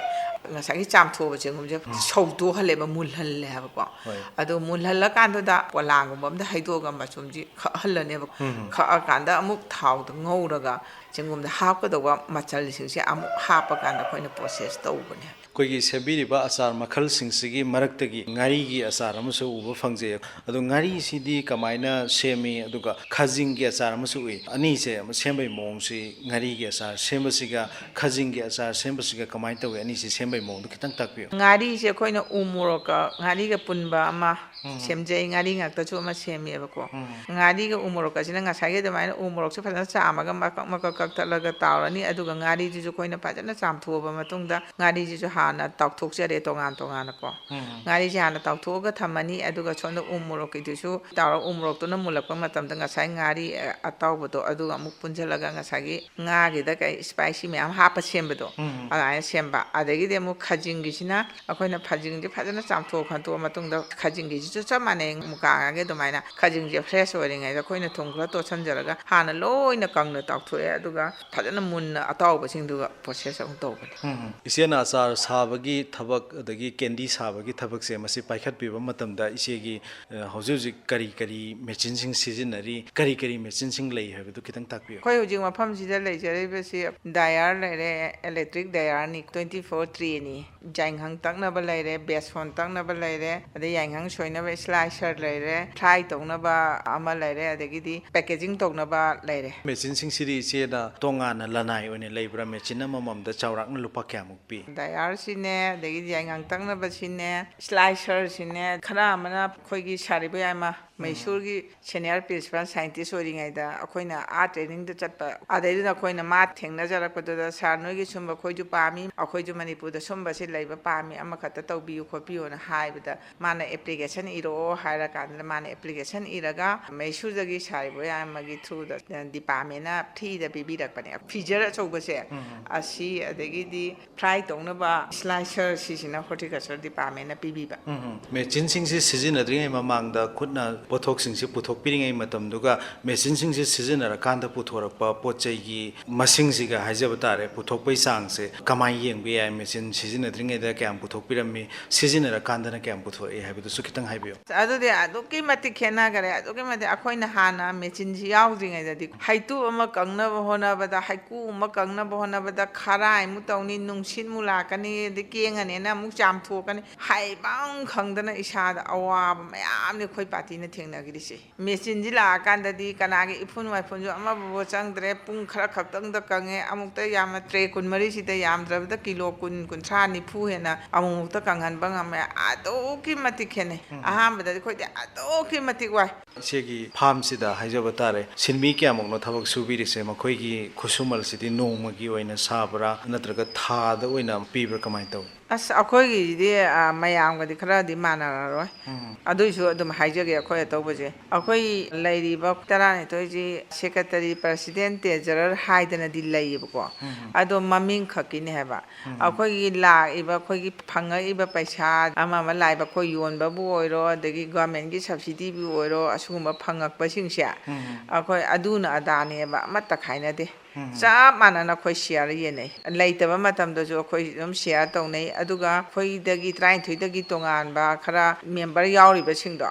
ꯉꯁꯥꯏꯒꯤ ꯆꯥꯝꯊꯣꯛꯑꯕ ꯆꯦꯡꯒꯨꯝꯁꯦ ꯎꯝ꯫ ꯁꯧꯗꯣꯛꯍꯜꯂꯦꯕ, ꯃꯨꯜꯍꯜꯂꯦ ꯍꯥꯏꯕꯀꯣ꯫ ꯍꯣꯏ꯫ ꯑꯗꯣ ꯃꯨꯜꯍꯜꯂꯀꯥꯟꯗꯨꯗ ꯄꯣꯂꯥꯡꯒꯨꯝꯕ ꯑꯝꯗ ꯍꯩꯗꯣꯛꯑꯒ ꯃꯆꯨꯝꯁꯤ ꯈꯛꯍꯜꯂꯅꯦꯕ꯫ ꯎꯝ꯫ ꯈꯛꯑꯀꯥꯟꯗ ꯑꯃꯨꯛ ꯊꯥꯎꯗ ꯉꯧꯔꯒ ꯆꯦꯡꯒꯨꯝꯗ ꯍꯥꯞꯀꯗꯧꯕ ꯃꯆꯜꯁꯤꯡꯁꯦ ꯑꯃꯨꯛ ꯍꯥꯞꯄꯀꯥꯟꯗ ꯑꯩꯈꯣꯏꯅ process ꯇꯧꯕꯅꯦ꯫ ꯑꯩꯈꯣꯏꯒꯤ ꯁꯦꯝꯕꯤꯔꯤꯕ ꯑꯆꯥꯔ ꯃꯈꯜꯁꯤꯡꯁꯤꯒꯤ ꯃꯔꯛꯇꯒꯤ ꯉꯥꯔꯤꯒꯤ ꯑꯆꯥꯔ ꯑꯃꯁꯨ ꯎꯕ ꯐꯪꯖꯩ꯫ ꯑꯗꯣ ꯉꯥꯔꯤꯁꯤꯗꯤ ꯀꯃꯥꯏꯅ ꯁꯦꯝꯃꯤ? ꯑꯗꯨꯒ ꯈꯖꯤꯡꯒꯤ ꯑꯆꯥꯔ ꯑꯃꯁꯨ ꯎꯏ꯫ ꯑꯅꯤꯁꯦ ꯁꯦꯝꯕꯒꯤ ꯃꯑꯣꯡꯁꯤ, ꯉꯥꯔꯤꯒꯤ ꯑꯆꯥꯔ ꯁꯦꯝꯕꯁꯤꯒ ꯈꯖꯤꯡꯒꯤ ꯑꯆꯥꯔ ꯁꯦꯝꯕꯁꯤꯒ ꯀꯃꯥꯏꯅ ꯇꯧꯏ? ꯑꯅꯤꯁꯤ ꯁꯦꯝꯕꯒꯤ ꯃꯑꯣꯡꯗꯣ ꯈꯤꯇꯪ ꯇꯥꯛꯄꯤꯌꯨ꯫ ꯉꯥꯔꯤꯁꯦ ꯑꯩꯈꯣꯏꯅ ꯎ ꯃꯣꯔꯣꯛꯀ ꯉꯥꯔꯤꯒ ꯄꯨꯟꯕ ꯑꯃ ꯎꯝ꯫ ꯁꯦꯝꯖꯩ꯫ ꯉꯥꯔꯤ ꯉꯥꯛꯇꯁꯨ ꯑꯃ ꯁꯦꯝꯃꯦꯕꯀꯣ꯫ ꯎꯝ꯫ ꯉꯥꯔꯤꯒ ꯎ ꯃꯣꯔꯣꯛꯀꯁꯤꯅ ꯉꯁꯥꯏꯒꯤ ꯑꯗꯨꯃꯥꯏꯅ ꯎ ꯃꯣꯔꯣꯛꯁꯦ ꯐꯖꯅ ꯆꯥꯝꯃꯒ ꯃꯀꯛ ꯃꯀꯛ ꯀꯛꯊꯠꯂꯒ ꯇꯥꯎꯔꯅꯤ꯫ ꯑꯗꯨꯒ ꯉꯥꯔꯤꯁꯤꯁꯨ ꯑꯩꯈꯣꯏꯅ ꯐꯖꯅ ꯆꯥꯝꯊꯣꯛꯑꯕ ꯃꯇꯨꯡꯗ ꯉꯥꯔꯤꯁꯤꯁꯨ ꯍꯥꯟꯅ ꯇꯥꯎꯊꯣꯛꯆꯔꯦ ꯇꯣꯉꯥꯟ ꯇꯣꯉꯥꯟꯅꯀꯣ꯫ ꯎꯝ꯫ ꯉꯥꯔꯤꯁꯦ ꯍꯥꯟꯅ ꯇꯥꯎꯊꯣꯛꯑꯒ ꯊꯝꯃꯅꯤ꯫ ꯑꯗꯨꯒ ꯁꯣꯝꯗ ꯎ ꯃꯣꯔꯣꯛꯀꯤꯗꯨꯁꯨ ꯇꯥꯎꯔ, ꯎ ꯃꯣꯔꯣꯛꯇꯨꯅ ꯃꯨꯜꯂꯛꯄ ꯃꯇꯝꯗ ꯉꯁꯥꯏ ꯉꯥꯔꯤ, ꯑ, ꯑꯇꯥꯎꯕꯗꯣ ꯑꯗꯨꯒ ꯑꯃꯨꯛ ꯄꯨꯟꯁꯤꯜꯂꯒ ꯉꯁꯥꯏꯒꯤ ꯉꯥꯒꯤꯗ ꯀꯩ spicy ꯃꯌꯥꯝ ꯍꯥꯞꯄ ꯁꯦꯝꯕꯗꯣ, ꯎꯝ꯫ ꯑꯗꯨꯃꯥꯏꯅ ꯁꯦꯝꯕ꯫ ꯑꯗꯒꯤꯗꯤ ꯑꯃꯨꯛ ꯈꯖꯤꯡꯒꯤꯁꯤꯅ ꯑꯩꯈꯣꯏꯅ ꯈꯖꯤꯡꯁꯦ ꯐꯖꯅ ꯆꯥꯝꯊꯣꯛ ꯈꯟꯇꯣꯛꯑ ꯃꯇꯨꯡꯗ ꯈꯖꯤꯡꯒꯤꯁꯤꯁꯨ ꯆꯞ ꯃꯥꯟꯅꯩ, ꯃꯨꯀꯥ ꯉꯥꯒꯤ ꯑꯗꯨꯃꯥꯏꯅ ꯈꯖꯤꯡꯁꯦ fresh ꯑꯣꯏꯔꯤꯉꯩꯗ ꯑꯩꯈꯣꯏꯅ ꯊꯨꯝ ꯈꯔ ꯇꯣꯠꯁꯟꯖꯔꯒ ꯍꯥꯟꯅ ꯂꯣꯏꯅ ꯀꯪꯅ ꯇꯥꯎꯊꯣꯛꯑꯦ꯫ ꯑꯗꯨꯒ ꯐꯖꯅ ꯃꯨꯟꯅ ꯑꯇꯥꯎꯕꯁꯤꯡꯗꯨꯒ process ꯑꯃꯨꯛ ꯇꯧꯕꯅꯦ꯫ ꯎꯝ, ꯎꯝ꯫ ꯏꯆꯦꯅ ꯑꯆꯥꯔ ꯁꯥꯕꯒꯤ ꯊꯕꯛ ꯑꯗꯒꯤ candy ꯁꯥꯕꯒꯤ ꯊꯕꯛꯁꯦ ꯃꯁꯤ ꯄꯥꯏꯈꯠꯄꯤꯕ ꯃꯇꯝꯗ ꯏꯆꯦꯒꯤ, ꯑ, ꯍꯧꯖꯤꯛ ꯍꯧꯖꯤꯛ ꯀꯔꯤ ꯀꯔꯤ machineꯁꯤꯡ ꯁꯤꯖꯤꯟꯅꯔꯤ, ꯀꯔꯤ ꯀꯔꯤ machineꯁꯤꯡ ꯂꯩ ꯍꯥꯏꯕꯗꯨ ꯈꯤꯇꯪ ꯇꯥꯛꯄꯤꯌꯨ꯫ ꯑꯩꯈꯣꯏ ꯍꯧꯖꯤꯛ ꯃꯐꯝꯁꯤꯗ ꯂꯩꯖꯔꯤꯕꯁꯤ dryer ꯂꯩꯔꯦ, electric dryerꯅꯤ, twenty four three ꯌꯥꯏꯉꯪ ꯇꯛꯅꯕ ꯂꯩꯔꯦ, ꯕꯦꯁꯣꯟ ꯇꯛꯅꯕ ꯂꯩꯔꯦ, ꯑꯗꯩ ꯌꯥꯏꯉꯪ ꯁꯣꯏꯅꯕ slicer ꯂꯩꯔꯦ, fry ꯇꯧꯅꯕ ꯑꯃ ꯂꯩꯔꯦ, ꯑꯗꯒꯤꯗꯤ packaging ꯇꯧꯅꯕ ꯂꯩꯔꯦ꯫ ꯃꯦꯆꯤꯟꯁꯤꯡꯁꯤꯗꯤ ꯏꯆꯦꯅ ꯇꯣꯉꯥꯟꯅ ꯂꯅꯥꯏ ꯑꯣꯏꯅ ꯂꯩꯕ꯭ꯔꯥ? ꯃꯦꯆꯤꯟ ꯑꯃꯃꯝꯗ ꯆꯥꯎꯔꯥꯛꯅ ꯂꯨꯄꯥ ꯀꯌꯥꯃꯨꯛ ꯄꯤ? Dryer ꯁꯤꯅꯦ, ꯑꯗꯒꯤꯗꯤ ꯌꯥꯏꯉꯪ ꯇꯛꯅꯕꯁꯤꯅꯦ, slicer ꯁꯤꯅꯦ, ꯈꯔ ꯑꯃꯅ ꯑꯩꯈꯣꯏꯒꯤ ꯁꯥꯔꯤꯕ ꯌꯥꯏꯃ ꯃꯩꯁꯨꯔꯒꯤ senior principal scientist ꯑꯣꯏꯔꯤꯉꯩꯗ ꯑꯩꯈꯣꯏꯅ ꯑꯥ training ꯗ ꯆꯠꯄ, ꯑꯗꯩꯗꯨꯗ ꯑꯩꯈꯣꯏꯅ ꯃꯥ ꯊꯦꯡꯅꯖꯔꯛꯄꯗꯨꯗ, "Sir, ꯅꯣꯏꯒꯤ ꯁꯨꯝꯕ ꯑꯩꯈꯣꯏꯁꯨ ꯄꯥꯝꯃꯤ, ꯑꯩꯈꯣꯏꯁꯨ ꯃꯅꯤꯄꯨꯔꯗ ꯁꯨꯝꯕꯁꯤ ꯂꯩꯕ ꯄꯥꯝꯃꯤ, ꯑꯃꯈꯛꯇ ꯇꯧꯕꯤꯌꯨ ꯈꯣꯠꯄꯤꯌꯨꯅ" ꯍꯥꯏꯕꯗ, ꯃꯥꯅ application ꯏꯔꯛꯑꯣ ꯍꯥꯏꯔ ꯀꯥꯟꯗ, ꯃꯥꯅ application ꯏꯔꯒ ꯃꯩꯁꯨꯔꯗꯒꯤ ꯁꯥꯔꯤꯕ ꯌꯥꯏꯃꯒꯤ through ꯗ department ꯅ free ꯗ ꯄꯤꯕꯤꯔꯛꯄꯅꯦ꯫ Freezer ꯑꯆꯧꯕꯁꯦ, ꯑꯁꯤ, ꯑꯗꯒꯤꯗꯤ fry ꯇꯧꯅꯕ slicer, ꯁꯤꯁꯤꯅ horticulture department ꯅ ꯄꯤꯕꯤꯕ꯫ ꯎꯝ, ꯎꯝ꯫ ꯃꯦꯆꯤꯟꯁꯤꯡꯁꯤ ꯁꯤꯖꯤꯟꯅꯗ꯭ꯔꯤꯉꯩ ꯃꯃꯥꯡꯗ ꯈꯨꯠꯅ ꯄꯣꯠꯊꯣꯛꯁꯤꯡꯁꯤ ꯄꯨꯊꯣꯛꯄꯤꯔꯤꯉꯩ ꯃꯇꯝꯗꯨꯒ ꯃꯦꯆꯤꯟꯁꯤꯡꯁꯤ ꯁꯤꯖꯤꯟꯅꯔꯀꯥꯟꯗ ꯄꯨꯊꯣꯔꯛꯄ ꯄꯣꯠ ꯆꯩꯒꯤ ꯃꯁꯤꯡꯁꯤꯒ ꯍꯥꯏꯖꯕ ꯇꯥꯔꯦ, ꯄꯨꯊꯣꯛꯄꯒꯤ ꯆꯥꯡꯁꯦ ꯀꯃꯥꯏꯅ ꯌꯦꯡꯕ ꯌꯥꯏ? ꯃꯦꯆꯤꯟ ꯁꯤꯖꯤꯟꯅꯗ꯭ꯔꯤꯉꯩꯗ ꯀꯌꯥꯝ ꯄꯨꯊꯣꯛꯄꯤꯔꯝꯃꯤ, ꯁꯤꯖꯤꯟꯅꯔꯀꯥꯟꯗꯅ ꯀꯌꯥꯝ ꯄꯨꯊꯣꯔꯛꯏ ꯍꯥꯏꯕꯗꯨꯁꯨ ꯈꯤꯇꯪ ꯍꯥꯏꯕꯤꯌꯨ꯫ ꯑꯗꯨꯗꯤ ꯑꯗꯨꯛꯀꯤ ꯃꯇꯤꯛ ꯈꯦꯠꯅꯈꯔꯦ꯫ ꯑꯗꯨꯛꯀꯤ ꯃꯇꯤꯛ, ꯑꯩꯈꯣꯏꯅ ꯍꯥꯟꯅ ꯃꯦꯆꯤꯟꯁꯤ ꯌꯥꯎꯗ꯭ꯔꯤꯉꯩꯗꯗꯤ ꯍꯩꯇꯨꯞ ꯑꯃ ꯀꯪꯅꯕ ꯍꯣꯠꯅꯕꯗ, ꯍꯩꯀꯨ ꯑꯃ ꯀꯪꯅꯕ ꯍꯣꯠꯅꯕꯗ ꯈꯔꯥꯏꯃꯨꯛ ꯇꯧꯅꯤ, ꯅꯨꯡꯁꯤꯠꯃꯨꯛ ꯂꯥꯛꯀꯅꯤ, ꯑꯗꯩ ꯀꯦꯡꯉꯅꯦꯅ ꯑꯃꯨꯛ ꯆꯥꯝꯊꯣꯛꯀꯅꯤ꯫ ꯍꯥꯏꯐꯝ ꯈꯪꯗꯅ ꯏꯁꯥꯗ ꯑꯋꯥꯕ ꯃꯌꯥꯝꯅꯤ ꯑꯩꯈꯣꯏ party ꯅ ꯊꯦꯡꯅꯈ꯭ꯔꯤꯁꯦ꯫ ꯃꯦꯆꯤꯟꯁꯤ ꯂꯥꯛꯑꯀꯥꯟꯗꯗꯤ ꯀꯅꯥꯒꯤ ꯏꯐꯨꯟ ꯋꯥꯏꯐꯨꯟꯁꯨ ꯑꯃꯕꯨ ꯆꯪꯗ꯭ꯔꯦ꯫ ꯄꯨꯡ ꯈꯔ ꯈꯛꯇꯪꯗ ꯀꯪꯉꯦ꯫ ꯑꯃꯨꯛꯇ ꯌꯥꯝꯅ tray ꯀꯨꯟꯃꯔꯤꯁꯤꯗ ꯌꯥꯝꯗ꯭ꯔꯕꯗ ꯀꯤꯂꯣ ꯀꯨꯟ, ꯀꯨꯟꯊ꯭ꯔꯥ, ꯅꯤꯐꯨ ꯍꯦꯟꯅ ꯑꯃꯨꯛꯃꯨꯛꯇ ꯀꯪꯍꯟꯕ ꯉꯝꯃꯦ꯫ ꯑꯗꯨꯛꯀꯤ ꯃꯇꯤꯛ ꯈꯦꯠꯅꯩ꯫ ꯎꯝ꯫ ꯑꯍꯥꯟꯕꯗꯗꯤ ꯑꯩꯈꯣꯏꯗꯤ ꯑꯗꯨꯛꯀꯤ ꯃꯇꯤꯛ ꯋꯥꯏ꯫ ꯏꯆꯦꯒꯤ farm ꯁꯤꯗ ꯍꯥꯏꯖꯕ ꯇꯥꯔꯦ, ꯁꯤꯟꯃꯤ ꯀꯌꯥꯃꯨꯛꯅꯣ ꯊꯕꯛ ꯁꯨꯕꯤꯔꯤꯁꯦ? ꯃꯈꯣꯏꯒꯤ ꯈꯨꯠꯁꯨꯃꯜꯁꯤꯗꯤ ꯅꯣꯡꯃꯒꯤ ꯑꯣꯏꯅ ꯁꯥꯕ꯭ꯔꯥ, ꯅꯠꯇ꯭ꯔꯒ ꯊꯥꯗ ꯑꯣꯏꯅ ꯄꯤꯕ꯭ꯔꯥ, ꯀꯃꯥꯏꯅ ꯇꯧꯏ? ꯑꯁ, ꯑꯩꯈꯣꯏꯒꯤꯁꯤꯗꯤ, ꯑ, ꯃꯌꯥꯝꯒꯗꯤ ꯈꯔꯗꯤ ꯃꯥꯟꯅꯔꯔꯣꯏ꯫ ꯎꯝ꯫ ꯑꯗꯨꯏꯁꯨ ꯑꯗꯨꯝ ꯍꯥꯏꯖꯒꯦ, ꯑꯩꯈꯣꯏ ꯑꯇꯧꯕꯁꯦ, ꯑꯩꯈꯣꯏ ꯂꯩꯔꯤꯕ ꯇꯔꯥꯅꯤꯊꯣꯏꯁꯤ secretary, president, treasurer ꯍꯥꯏꯗꯅꯗꯤ ꯂꯩꯌꯦꯕꯀꯣ꯫ ꯎꯝ꯫ ꯑꯗꯣ ꯃꯃꯤꯡ ꯈꯛꯀꯤꯅꯦ ꯍꯥꯏꯕ꯫ ꯎꯝ꯫ ꯑꯩꯈꯣꯏꯒꯤ ꯂꯥꯛꯏꯕ, ꯑꯩꯈꯣꯏꯒꯤ ꯐꯪꯉꯛꯏꯕ ꯄꯩꯁꯥ ꯑꯃ ꯑꯃ ꯂꯥꯛꯏꯕ, ꯑꯩꯈꯣꯏ ꯌꯣꯟꯕꯕꯨ ꯑꯣꯏꯔꯣ, ꯑꯗꯒꯤ government ꯀꯤ subsidy ꯕꯨ ꯑꯣꯏꯔꯣ, ꯑꯁꯤꯒꯨꯝꯕ ꯐꯪꯉꯛꯄꯁꯤꯡꯁꯦ, ꯎꯝ꯫ ꯑꯩꯈꯣꯏ ꯑꯗꯨꯅ ꯑꯗꯥꯅꯦꯕ, ꯑꯃꯠꯇ ꯈꯥꯏꯅꯗꯦ꯫ ꯆꯞ ꯃꯥꯟꯅꯅ ꯑꯩꯈꯣꯏ ꯁꯤꯌꯥꯔ ꯌꯦꯟꯅꯩ꯫ ꯂꯩꯇꯕ ꯃꯇꯝꯗꯁꯨ ꯑꯩꯈꯣꯏ ꯑꯗꯨꯝ ꯁꯤꯌꯥꯔ ꯇꯧꯅꯩ꯫ ꯑꯗꯨꯒ ꯑꯩꯈꯣꯏꯗꯒꯤ ꯇꯔꯥꯅꯤꯊꯣꯏꯗꯒꯤ ꯇꯣꯉꯥꯟꯕ ꯈꯔ ꯃꯦꯝꯕꯔ ꯌꯥꯎꯔꯤꯕꯁꯤꯡꯗꯣ,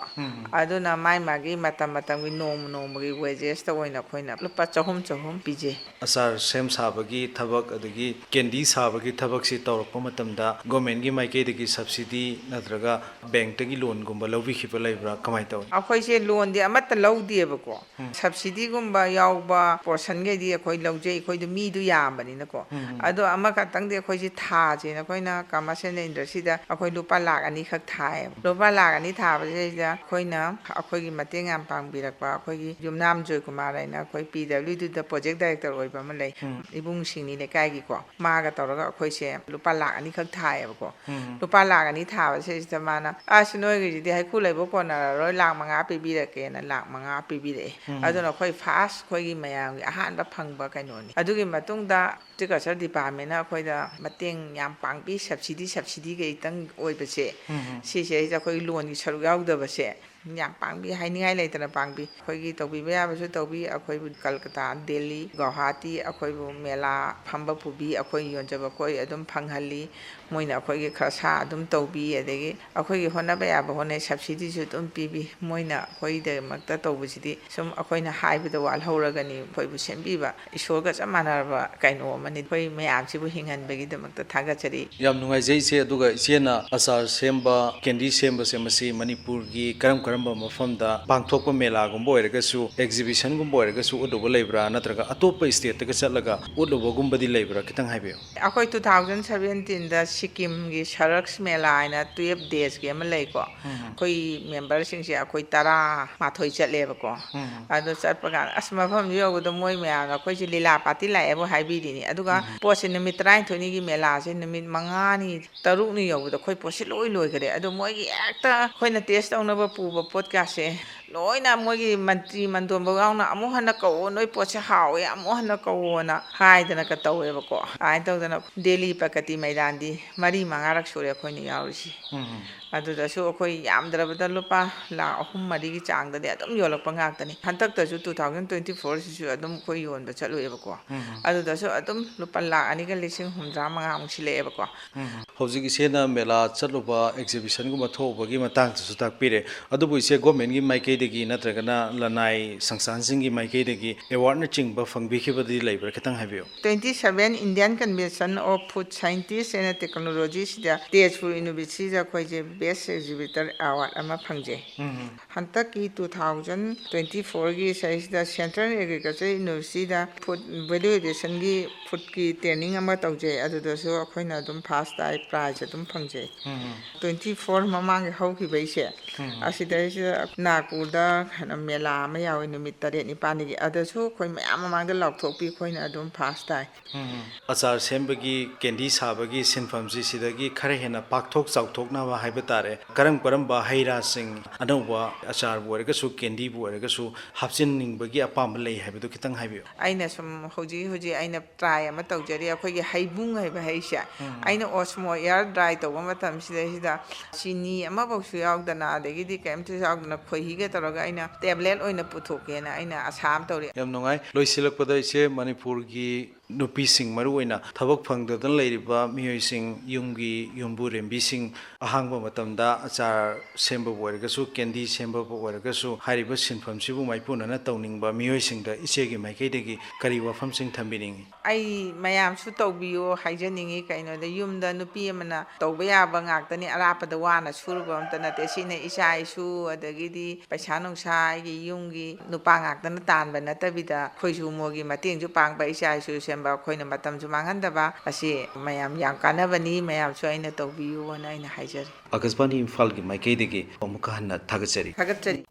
ꯑꯗꯨꯅ ꯃꯥꯏ ꯃꯥꯒꯤ ꯃꯇꯝ ꯃꯇꯝꯒꯤ ꯅꯣꯡꯃ ꯅꯣꯡꯃꯒꯤ ꯋꯦꯖꯦꯁꯇ ꯑꯣꯏꯅ ꯑꯩꯈꯣꯏꯅ ꯂꯨꯄꯥ ꯆꯍꯨꯝ ꯆꯍꯨꯝ ꯄꯤꯖꯩ꯫ ꯑꯆꯥꯔ ꯁꯦꯝ ꯁꯥꯕꯒꯤ ꯊꯕꯛ, ꯑꯗꯒꯤ ꯀꯦꯟꯗꯤ ꯁꯥꯕꯒꯤ ꯊꯕꯛꯁꯤ ꯇꯧꯔꯛꯄ ꯃꯇꯝꯗ ꯒꯣꯔꯃꯦꯟꯒꯤ ꯃꯥꯏꯀꯩꯗꯒꯤ ꯁꯕꯁꯤꯗꯤ ꯅꯠꯇ꯭ꯔꯒ ꯕꯦꯡꯛꯇꯒꯤ ꯂꯣꯟꯒꯨꯝꯕ ꯂꯧꯕꯤꯈꯤꯕ ꯂꯩꯕ꯭ꯔꯥ? ꯀꯃꯥꯏꯅ ꯇꯧꯏ? ꯑꯩꯈꯣꯏꯁꯦ ꯂꯣꯟꯗꯤ ꯑꯃꯠꯇ ꯂꯧꯗꯦꯕꯀꯣ꯫ ꯎꯝ꯫ ꯁꯕꯁꯤꯗꯤꯒꯨꯝꯕ ꯌꯥꯎꯕ ꯄꯣꯔꯁꯟꯈꯩꯗꯤ ꯑꯩꯈꯣꯏ ꯂꯧꯖꯩ, ꯑꯩꯈꯣꯏꯗꯣ ꯃꯤꯗꯨ ꯌꯥꯝꯕꯅꯤꯅꯀꯣ꯫ ꯎꯝ, ꯎꯝ꯫ ꯑꯗꯣ ꯑꯃꯈꯛꯇꯪꯗꯤ ꯑꯩꯈꯣꯏꯁꯦ ꯊꯥꯁꯦꯅ ꯑꯩꯈꯣꯏꯅ ꯀꯃꯔꯁ ꯑꯦꯟ ꯏꯟꯗꯁꯇ꯭ꯔꯤꯗ ꯑꯩꯈꯣꯏ ꯂꯨꯄꯥ ꯂꯥꯈ ꯑꯅꯤꯈꯛ ꯊꯥꯏꯌꯦꯕ꯫ ꯂꯨꯄꯥ ꯂꯥꯈ ꯑꯅꯤ ꯊꯥꯕꯁꯤꯗꯩꯁꯤꯗ ꯑꯩꯈꯣꯏꯅ ꯑꯩꯈꯣꯏꯒꯤ ꯃꯇꯦꯡ ꯌꯥꯝ ꯄꯥꯡꯕꯤꯔꯛꯄ ꯑꯩꯈꯣꯏꯒꯤ ꯌꯨꯝꯅꯥꯝ ꯖꯣꯏꯀꯨꯃꯥꯔ ꯍꯥꯏꯅ ꯑꯩꯈꯣꯏ ꯄꯤ ꯗꯕ꯭ꯂꯤꯎ ꯗꯤꯗ ꯄ꯭ꯔꯣꯖꯦꯛ ꯗꯥꯏꯔꯦꯛꯇꯔ ꯑꯣꯏꯕ ꯑꯃ ꯂꯩ꯫ ꯎꯝ꯫ ꯏꯕꯨꯡ ꯁꯤꯡꯅꯤ ꯂꯩꯀꯥꯏꯒꯤꯀꯣ꯫ ꯃꯥꯒ ꯇꯧꯔꯒ ꯑꯩꯈꯣꯏꯁꯦ ꯂꯨꯄꯥ ꯂꯥꯈ ꯑꯅꯤꯈꯛ ꯊꯥꯏꯌꯦꯕꯀꯣ꯫ ꯎꯝ꯫ ꯂꯨꯄꯥ ꯂꯥꯈ ꯑꯅꯤ ꯊꯥꯕꯁꯤꯗꯩꯁꯤꯗ ꯃꯥꯅ, "ꯑꯁ, ꯅꯣꯏꯒꯤꯁꯤꯗꯤ ꯍꯩꯀ꯭ꯔꯨ ꯂꯩꯕ ꯀꯣꯟꯅꯔꯔꯣꯏ, ꯂꯥꯈ ꯃꯉꯥ ꯄꯤꯕꯤꯔꯛꯀꯦꯅ" ꯂꯥꯈ ꯃꯉꯥ ꯄꯤꯕꯤꯔꯛꯑꯦ꯫ ꯎꯝ꯫ ꯑꯗꯨꯅ ꯑꯩꯈꯣꯏ ꯐꯥꯔꯁ ꯑꯩꯈꯣꯏꯒꯤ ꯃꯌꯥꯝꯒꯤ ꯑꯍꯥꯟꯕ ꯐꯪꯕ ꯀꯩꯅꯣꯅꯤ꯫ ꯑꯗꯨꯒꯤ ꯃꯇꯨꯡꯗ ꯍꯣꯔꯇꯤꯀꯜꯆꯔ ꯗꯤꯄꯥꯔꯠꯃꯦꯟꯅ ꯑꯩꯈꯣꯏꯗ ꯃꯇꯦꯡ ꯌꯥꯝ ꯄꯥꯡꯕꯤ, ꯁꯕꯁꯤꯗꯤ, ꯁꯕꯁꯤꯗꯤ ꯈꯛꯇꯪ ꯑꯣꯏꯕꯁꯦ, ꯎꯝ, ꯎꯝ꯫ ꯁꯤꯁꯦ ꯑꯩꯈꯣꯏ ꯂꯣꯟꯒꯤ ꯁꯔꯨꯛ ꯌꯥꯎꯗꯕꯁꯦ ꯌꯥꯝ ꯄꯥꯡꯕꯤ, ꯍꯥꯏꯅꯤꯡꯉꯥꯏ ꯂꯩꯇꯅ ꯄꯥꯡꯕꯤ꯫ ꯑꯩꯈꯣꯏꯒꯤ ꯇꯧꯕꯤꯕ ꯌꯥꯕꯁꯨ ꯇꯧꯕꯤ꯫ ꯑꯩꯈꯣꯏꯕꯨ ꯀꯜꯀꯇꯥ, ꯗꯦꯜꯂꯤ, ꯒꯧꯍꯥꯇꯤ ꯑꯩꯈꯣꯏꯕꯨ ꯃꯦꯂꯥ ꯐꯝꯕ ꯄꯨꯕꯤ, ꯑꯩꯈꯣꯏ ꯌꯣꯟꯖꯕ ꯑꯩꯈꯣꯏ ꯑꯗꯨꯝ ꯐꯪꯍꯜꯂꯤ꯫ ꯃꯣꯏꯅ ꯑꯩꯈꯣꯏꯒꯤ ꯈꯔꯁꯥ ꯑꯗꯨꯝ ꯇꯧꯕꯤ, ꯑꯗꯒꯤ ꯑꯩꯈꯣꯏꯒꯤ ꯍꯣꯠꯅꯕ ꯌꯥꯕ ꯍꯣꯠꯅꯩ, ꯁꯕꯁꯤꯗꯤꯁꯨ ꯑꯗꯨꯝ ꯄꯤꯕꯤ꯫ ꯃꯣꯏꯅ ꯑꯩꯈꯣꯏꯒꯤꯗꯃꯛꯇ ꯇꯧꯕꯁꯤꯗꯤ ꯁꯨꯝ ꯑꯩꯈꯣꯏꯅ ꯍꯥꯏꯕꯗ ꯋꯥꯠꯍꯧꯔꯒꯅꯤ, ꯑꯩꯈꯣꯏꯕꯨ ꯁꯦꯝꯕꯤꯕ ꯏꯁꯣꯔꯒ ꯆꯞ ꯃꯥꯟꯅꯔꯕ ꯀꯩꯅꯣ ꯑꯃꯅꯤ꯫ ꯑꯩꯈꯣꯏ ꯃꯌꯥꯝꯁꯤꯕꯨ ꯍꯤꯡꯍꯟꯕꯒꯤꯗꯃꯛꯇ ꯊꯥꯒꯠꯆꯔꯤ꯫ ꯌꯥꯝ ꯅꯨꯡꯉꯥꯏꯖꯩ ꯏꯆꯦ꯫ ꯑꯗꯨꯒ ꯏꯆꯦꯅ ꯑꯆꯥꯔ ꯁꯦꯝꯕ, ꯀꯦꯟꯗꯤ ꯁꯦꯝꯕꯁꯦ ꯃꯁꯤ ꯃꯅꯤꯄꯨꯔꯒꯤ ꯀꯔꯝ ꯀꯔꯝꯕ ꯃꯐꯝꯗ ꯄꯥꯡꯊꯣꯛꯄ ꯃꯦꯂꯥꯒꯨꯝꯕ ꯑꯣꯏꯔꯒꯁꯨ, ꯑꯦꯛꯖꯤꯕꯤꯁꯟꯒꯨꯝꯕ ꯑꯣꯏꯔꯒꯁꯨ ꯎꯠꯂꯨꯕ ꯂꯩꯕ꯭ꯔꯥ? ꯅꯠꯇ꯭ꯔꯒ ꯑꯇꯣꯞꯄ ꯁ꯭ꯇꯦꯠꯇꯒ ꯆꯠꯂꯒ ꯎꯠꯂꯨꯕꯒꯨꯝꯕꯗꯤ ꯂꯩꯕ꯭ꯔꯥ? ꯈꯤꯇꯪ ꯍꯥꯏꯕꯤꯌꯨ꯫ ꯑꯩꯈꯣꯏ ꯇꯨ ꯊꯥꯎꯖꯟ ꯁꯕꯦꯟꯇꯤꯟꯗ ꯁꯤꯛꯀꯤꯝꯒꯤ ꯁꯔꯛꯁ ꯃꯦꯂꯥ ꯍꯥꯏꯅ ꯇꯨꯌꯦꯜꯞ ꯗꯦꯖꯀꯤ ꯑꯃ ꯂꯩꯀꯣ꯫ ꯎꯝ꯫ ꯑꯩꯈꯣꯏ ꯃꯦꯝꯕꯔꯁꯤꯡꯁꯦ ꯑꯩꯈꯣꯏ ꯇꯔꯥꯃꯥꯊꯣꯏ ꯆꯠꯂꯦꯕꯀꯣ꯫ ꯎꯝ꯫ ꯑꯗꯣ ꯆꯠꯄ ꯀꯥꯟꯗ ꯑꯁ ꯃꯐꯝꯗꯨ ꯌꯧꯕꯗ ꯃꯣꯏ ꯃꯌꯥꯝꯅ ꯑꯩꯈꯣꯏꯁꯦ ꯂꯤꯂꯥ ꯄꯥꯔꯇꯤ ꯂꯥꯛꯑꯦꯕꯨ ꯍꯥꯏꯕꯤꯔꯤꯅꯤ꯫ ꯑꯗꯨꯒ ꯎꯝ꯫ ꯄꯣꯠꯁꯦ ꯅꯨꯃꯤꯠ ꯇꯔꯥꯅꯤꯊꯣꯏꯅꯤꯒꯤ ꯃꯦꯂꯥꯁꯦ ꯅꯨꯃꯤꯠ ꯃꯉꯥꯅꯤ ꯇꯔꯨꯛꯅꯤ ꯌꯧꯕꯗ ꯑꯩꯈꯣꯏ ꯄꯣꯠꯁꯦ ꯂꯣꯏ ꯂꯣꯏꯈꯔꯦ꯫ ꯑꯗꯣ ꯃꯣꯏꯒꯤ ꯍꯦꯛꯇ ꯑꯩꯈꯣꯏꯅ ꯇꯦꯁ ꯇꯧꯅꯕ ꯄꯨꯕ ꯄꯣꯠꯀꯥꯁꯦ ꯂꯣꯏꯅ ꯃꯣꯏꯒꯤ ꯃꯟꯇ꯭ꯔꯤ ꯃꯟꯗꯣꯟꯐꯧ ꯌꯥꯎꯅ "ꯑꯃꯨꯛ ꯍꯟꯅ ꯀꯧꯋꯣ, ꯅꯣꯏ ꯄꯣꯠꯁꯦ ꯍꯥꯎꯋꯦ, ꯑꯃꯨꯛ ꯍꯟꯅ ꯀꯧꯋꯣꯅ" ꯍꯥꯏꯗꯅꯒ ꯇꯧꯋꯦꯕꯀꯣ꯫ ꯑꯗꯨꯃꯥꯏꯅ ꯇꯧꯗꯅ ꯗꯦꯜꯂꯤ ꯄ꯭ꯔꯒꯇꯤ ꯃꯩꯗꯥꯟꯗꯤ ꯃꯔꯤ ꯃꯉꯥꯔꯛ ꯁꯨꯔꯦ ꯑꯩꯈꯣꯏꯅ ꯌꯥꯎꯔꯤꯁꯤ꯫ ꯎꯝ꯫ ꯑꯗꯨꯗꯁꯨ ꯑꯩꯈꯣꯏ ꯌꯥꯝꯗ꯭ꯔꯕꯗ ꯂꯨꯄꯥ ꯂꯥꯈ ꯑꯍꯨꯝ ꯃꯔꯤꯒꯤ ꯆꯥꯡꯗꯗꯤ ꯑꯗꯨꯝ ꯌꯣꯜꯂꯛꯄ ꯉꯥꯛꯇꯅꯤ꯫ ꯍꯟꯗꯛꯇꯁꯨ two thousand twenty four ꯁꯤꯁꯨ ꯑꯗꯨꯝ ꯑꯩꯈꯣꯏ ꯌꯣꯟꯕ ꯆꯠꯂꯨꯏꯕꯀꯣ꯫ ꯎꯝ꯫ ꯑꯗꯨꯗꯁꯨ ꯑꯗꯨꯝ ꯂꯨꯄꯥ ꯂꯥꯈ ꯑꯅꯤꯒ ꯂꯤꯁꯤꯡ ꯍꯨꯝꯗ꯭ꯔꯥ ꯃꯉꯥꯃꯨꯛ ꯁꯤꯜꯂꯛꯑꯦꯕꯀꯣ꯫ ꯎꯝ꯫ ꯍꯧꯖꯤꯛ ꯏꯆꯦꯅ ꯃꯦꯂꯥ ꯆꯠꯂꯨꯕ, exhibitionꯒꯨꯝꯕ ꯊꯣꯛꯎꯕꯒꯤ ꯃꯇꯥꯡꯗꯁꯨ ꯇꯥꯛꯄꯤꯔꯦ꯫ ꯑꯗꯨꯕꯨ ꯏꯆꯦ, governmentꯀꯤ ꯃꯥꯏꯀꯩꯗꯒꯤ ꯅꯠꯇ꯭ꯔꯒꯅ ꯂꯅꯥꯏ ꯁꯪꯁꯊꯥꯟꯁꯤꯡꯒꯤ ꯃꯥꯏꯀꯩꯗꯒꯤ awardꯅꯆꯤꯡꯕ ꯐꯪꯕꯤꯈꯤꯕꯗꯤ ꯂꯩꯕ꯭ꯔꯥ? ꯈꯤꯇꯪ ꯍꯥꯏꯕꯤꯌꯨ꯫ Twenty seven Indian Convention of Food Scientists and Technologyꯁꯤꯗ Tezpur Universityꯗ ꯑꯩꯈꯣꯏꯁꯦ Best Exhibitor Award ꯑꯃ ꯐꯪꯖꯩ꯫ ꯎꯝ꯫ ꯍꯟꯗꯛꯀꯤ two thousand twenty fourꯒꯤ ꯁꯤꯗꯩꯁꯤꯗ Central Agriculture Universityꯗ Food Value Additionꯒꯤ foodꯀꯤ training ꯑꯃ ꯇꯧꯖꯩ꯫ ꯑꯗꯨꯗꯁꯨ ꯑꯩꯈꯣꯏꯅ ꯑꯗꯨꯝ first ꯇꯥꯏ, prize ꯑꯗꯨꯝ ꯐꯪꯖꯩ꯫ ꯎꯝ꯫ Twenty four ꯃꯃꯥꯡꯒꯤ ꯍꯧꯈꯤꯕꯩꯁꯦ, ꯎꯝ꯫ ꯑꯁꯤꯗꯩꯁꯤꯗ ꯅꯥꯒꯄꯨꯔꯗ ꯀꯩꯅꯣ ꯃꯦꯂꯥ ꯑꯃ ꯌꯥꯎꯋꯤ ꯅꯨꯃꯤꯠ ꯇꯔꯦꯠ ꯅꯤꯄꯥꯜꯅꯤꯒꯤ꯫ ꯑꯗꯁꯨ ꯑꯩꯈꯣꯏ ꯃꯌꯥꯝ ꯃꯃꯥꯡꯗ ꯂꯥꯎꯊꯣꯛꯄꯤ, ꯑꯩꯈꯣꯏꯅ ꯑꯗꯨꯝ first ꯇꯥꯏ꯫ ꯎꯝ꯫ ꯑꯆꯥꯔ ꯁꯦꯝꯕꯒꯤ, candy ꯁꯥꯕꯒꯤ ꯁꯤꯟꯐꯝꯁꯤ ꯁꯤꯗꯒꯤ ꯈꯔ ꯍꯦꯟꯅ ꯄꯥꯛꯊꯣꯛ ꯆꯥꯎꯊꯣꯛꯅꯕ ꯍꯥꯏꯕ ꯇꯥꯔꯦ, ꯀꯔꯝ ꯀꯔꯝꯕ ꯍꯩ ꯔꯥꯁꯤꯡ ꯑꯅꯧꯕ ꯑꯆꯥꯔꯕꯨ ꯑꯣꯏꯔꯒꯁꯨ, candyꯕꯨ ꯑꯣꯏꯔꯒꯁꯨ ꯍꯥꯞꯆꯤꯟꯅꯤꯡꯕꯒꯤ ꯑꯄꯥꯝꯕ ꯂꯩ ꯍꯥꯏꯕꯗꯨ ꯈꯤꯇꯪ ꯍꯥꯏꯕꯤꯌꯨ꯫ ꯑꯩꯅ ꯁꯨꯝ ꯍꯧꯖꯤꯛ ꯍꯧꯖꯤꯛ ꯑꯩꯅ try ꯑꯃ ꯇꯧꯖꯔꯤ꯫ ꯑꯩꯈꯣꯏꯒꯤ ꯍꯩꯕꯨꯡ ꯍꯥꯏꯕ ꯍꯩꯁꯦ, ꯎꯝ꯫ ꯑꯩꯅ Osmo Air dry ꯇꯧꯕ ꯃꯇꯝꯁꯤꯗꯩꯁꯤꯗ ꯆꯤꯅꯤ ꯑꯃꯐꯧꯁꯨ ꯌꯥꯎꯗꯅ, ꯑꯗꯒꯤꯗꯤ ꯀꯩꯝꯇꯁꯨ ꯌꯥꯎꯗꯅ, ꯈꯣꯏꯍꯤꯒ ꯇꯧꯔꯒ ꯑꯩꯅ tablet ꯑꯣꯏꯅ ꯄꯨꯊꯣꯛꯀꯦꯅ ꯑꯩꯅ ꯑꯁꯥ ꯑꯃ ꯇꯧꯔꯤ꯫ ꯌꯥꯝ ꯅꯨꯡꯉꯥꯏ꯫ ꯂꯣꯏꯁꯤꯜꯂꯛꯄꯗ ꯏꯆꯦ, ꯃꯅꯤꯄꯨꯔꯒꯤ ꯅꯨꯄꯤꯁꯤꯡ, ꯃꯔꯨꯑꯣꯏꯅ ꯊꯕꯛ ꯐꯪꯗꯗꯅ ꯂꯩꯔꯤꯕ ꯃꯤꯑꯣꯏꯁꯤꯡ, ꯌꯨꯝꯒꯤ ꯌꯨꯝꯕꯨꯔꯦꯝꯕꯤꯁꯤꯡ, ꯑꯍꯥꯡꯕ ꯃꯇꯝꯗ ꯑꯆꯥꯔ ꯁꯦꯝꯕꯕꯨ ꯑꯣꯏꯔꯒꯁꯨ, candy ꯁꯦꯝꯕꯕꯨ ꯑꯣꯏꯔꯒꯁꯨ, ꯍꯥꯏꯔꯤꯕ ꯁꯤꯟꯐꯝꯁꯤꯕꯨ ꯃꯥꯏꯄꯨꯅꯅ ꯇꯧꯅꯤꯡꯕ ꯃꯤꯑꯣꯏꯁꯤꯡꯗ ꯏꯆꯦꯒꯤ ꯃꯥꯏꯀꯩꯗꯒꯤ ꯀꯔꯤ ꯋꯥꯐꯝꯁꯤꯡ ꯊꯝꯕꯤꯅꯤꯡꯉꯤ? ꯑꯩ ꯃꯌꯥꯝꯁꯨ ꯇꯧꯕꯤꯌꯨ ꯍꯥꯏꯖꯅꯤꯡꯉꯤ꯫ ꯀꯩꯅꯣꯗ, ꯌꯨꯝꯗ ꯅꯨꯄꯤ ꯑꯃꯅ ꯇꯧꯕ ꯌꯥꯕ ꯉꯥꯛꯇꯅꯤ, ꯑꯔꯥꯞꯄꯗ ꯋꯥꯅ ꯁꯨꯔꯨꯕ ꯑꯝꯇ ꯅꯠꯇꯦ꯫ ꯁꯤꯅ ꯏꯆꯥ ꯏꯁꯨ, ꯑꯗꯒꯤꯗꯤ ꯄꯩꯁꯥ ꯅꯨꯡꯁꯥ ꯑꯩꯒꯤ ꯌꯨꯝꯒꯤ ꯅꯨꯄꯥ ꯉꯥꯛꯇꯅ ꯇꯥꯟꯕ ꯅꯠꯇꯕꯤꯗ, ꯑꯩꯈꯣꯏꯁꯨ ꯃꯣꯏꯒꯤ ꯃꯇꯦꯡꯁꯨ ꯄꯥꯡꯕ, ꯏꯆꯥ ꯏꯁꯨ ꯁꯦꯝꯕ, ꯑꯩꯈꯣꯏꯅ ꯃꯇꯝꯁꯨ ꯃꯥꯡꯍꯟꯗꯕ꯫ ꯑꯁꯤ ꯃꯌꯥꯝ ꯌꯥꯝ ꯀꯥꯟꯅꯕꯅꯤ, ꯃꯌꯥꯝꯁꯨ ꯑꯩꯅ ꯇꯧꯕꯤꯌꯨ ꯍꯥꯏꯅ ꯑꯩꯅ ꯍꯥꯏꯖꯔꯤ꯫ ꯑꯀꯥꯁꯕꯥꯅꯤ ꯏꯝꯐꯥꯜꯒꯤ ꯃꯥꯏꯀꯩꯗꯒꯤ ꯑꯃꯨꯛꯀ ꯍꯟꯅ ꯊꯥꯒꯠꯆꯔꯤ꯫ ꯊꯥꯒꯠꯆꯔꯤ꯫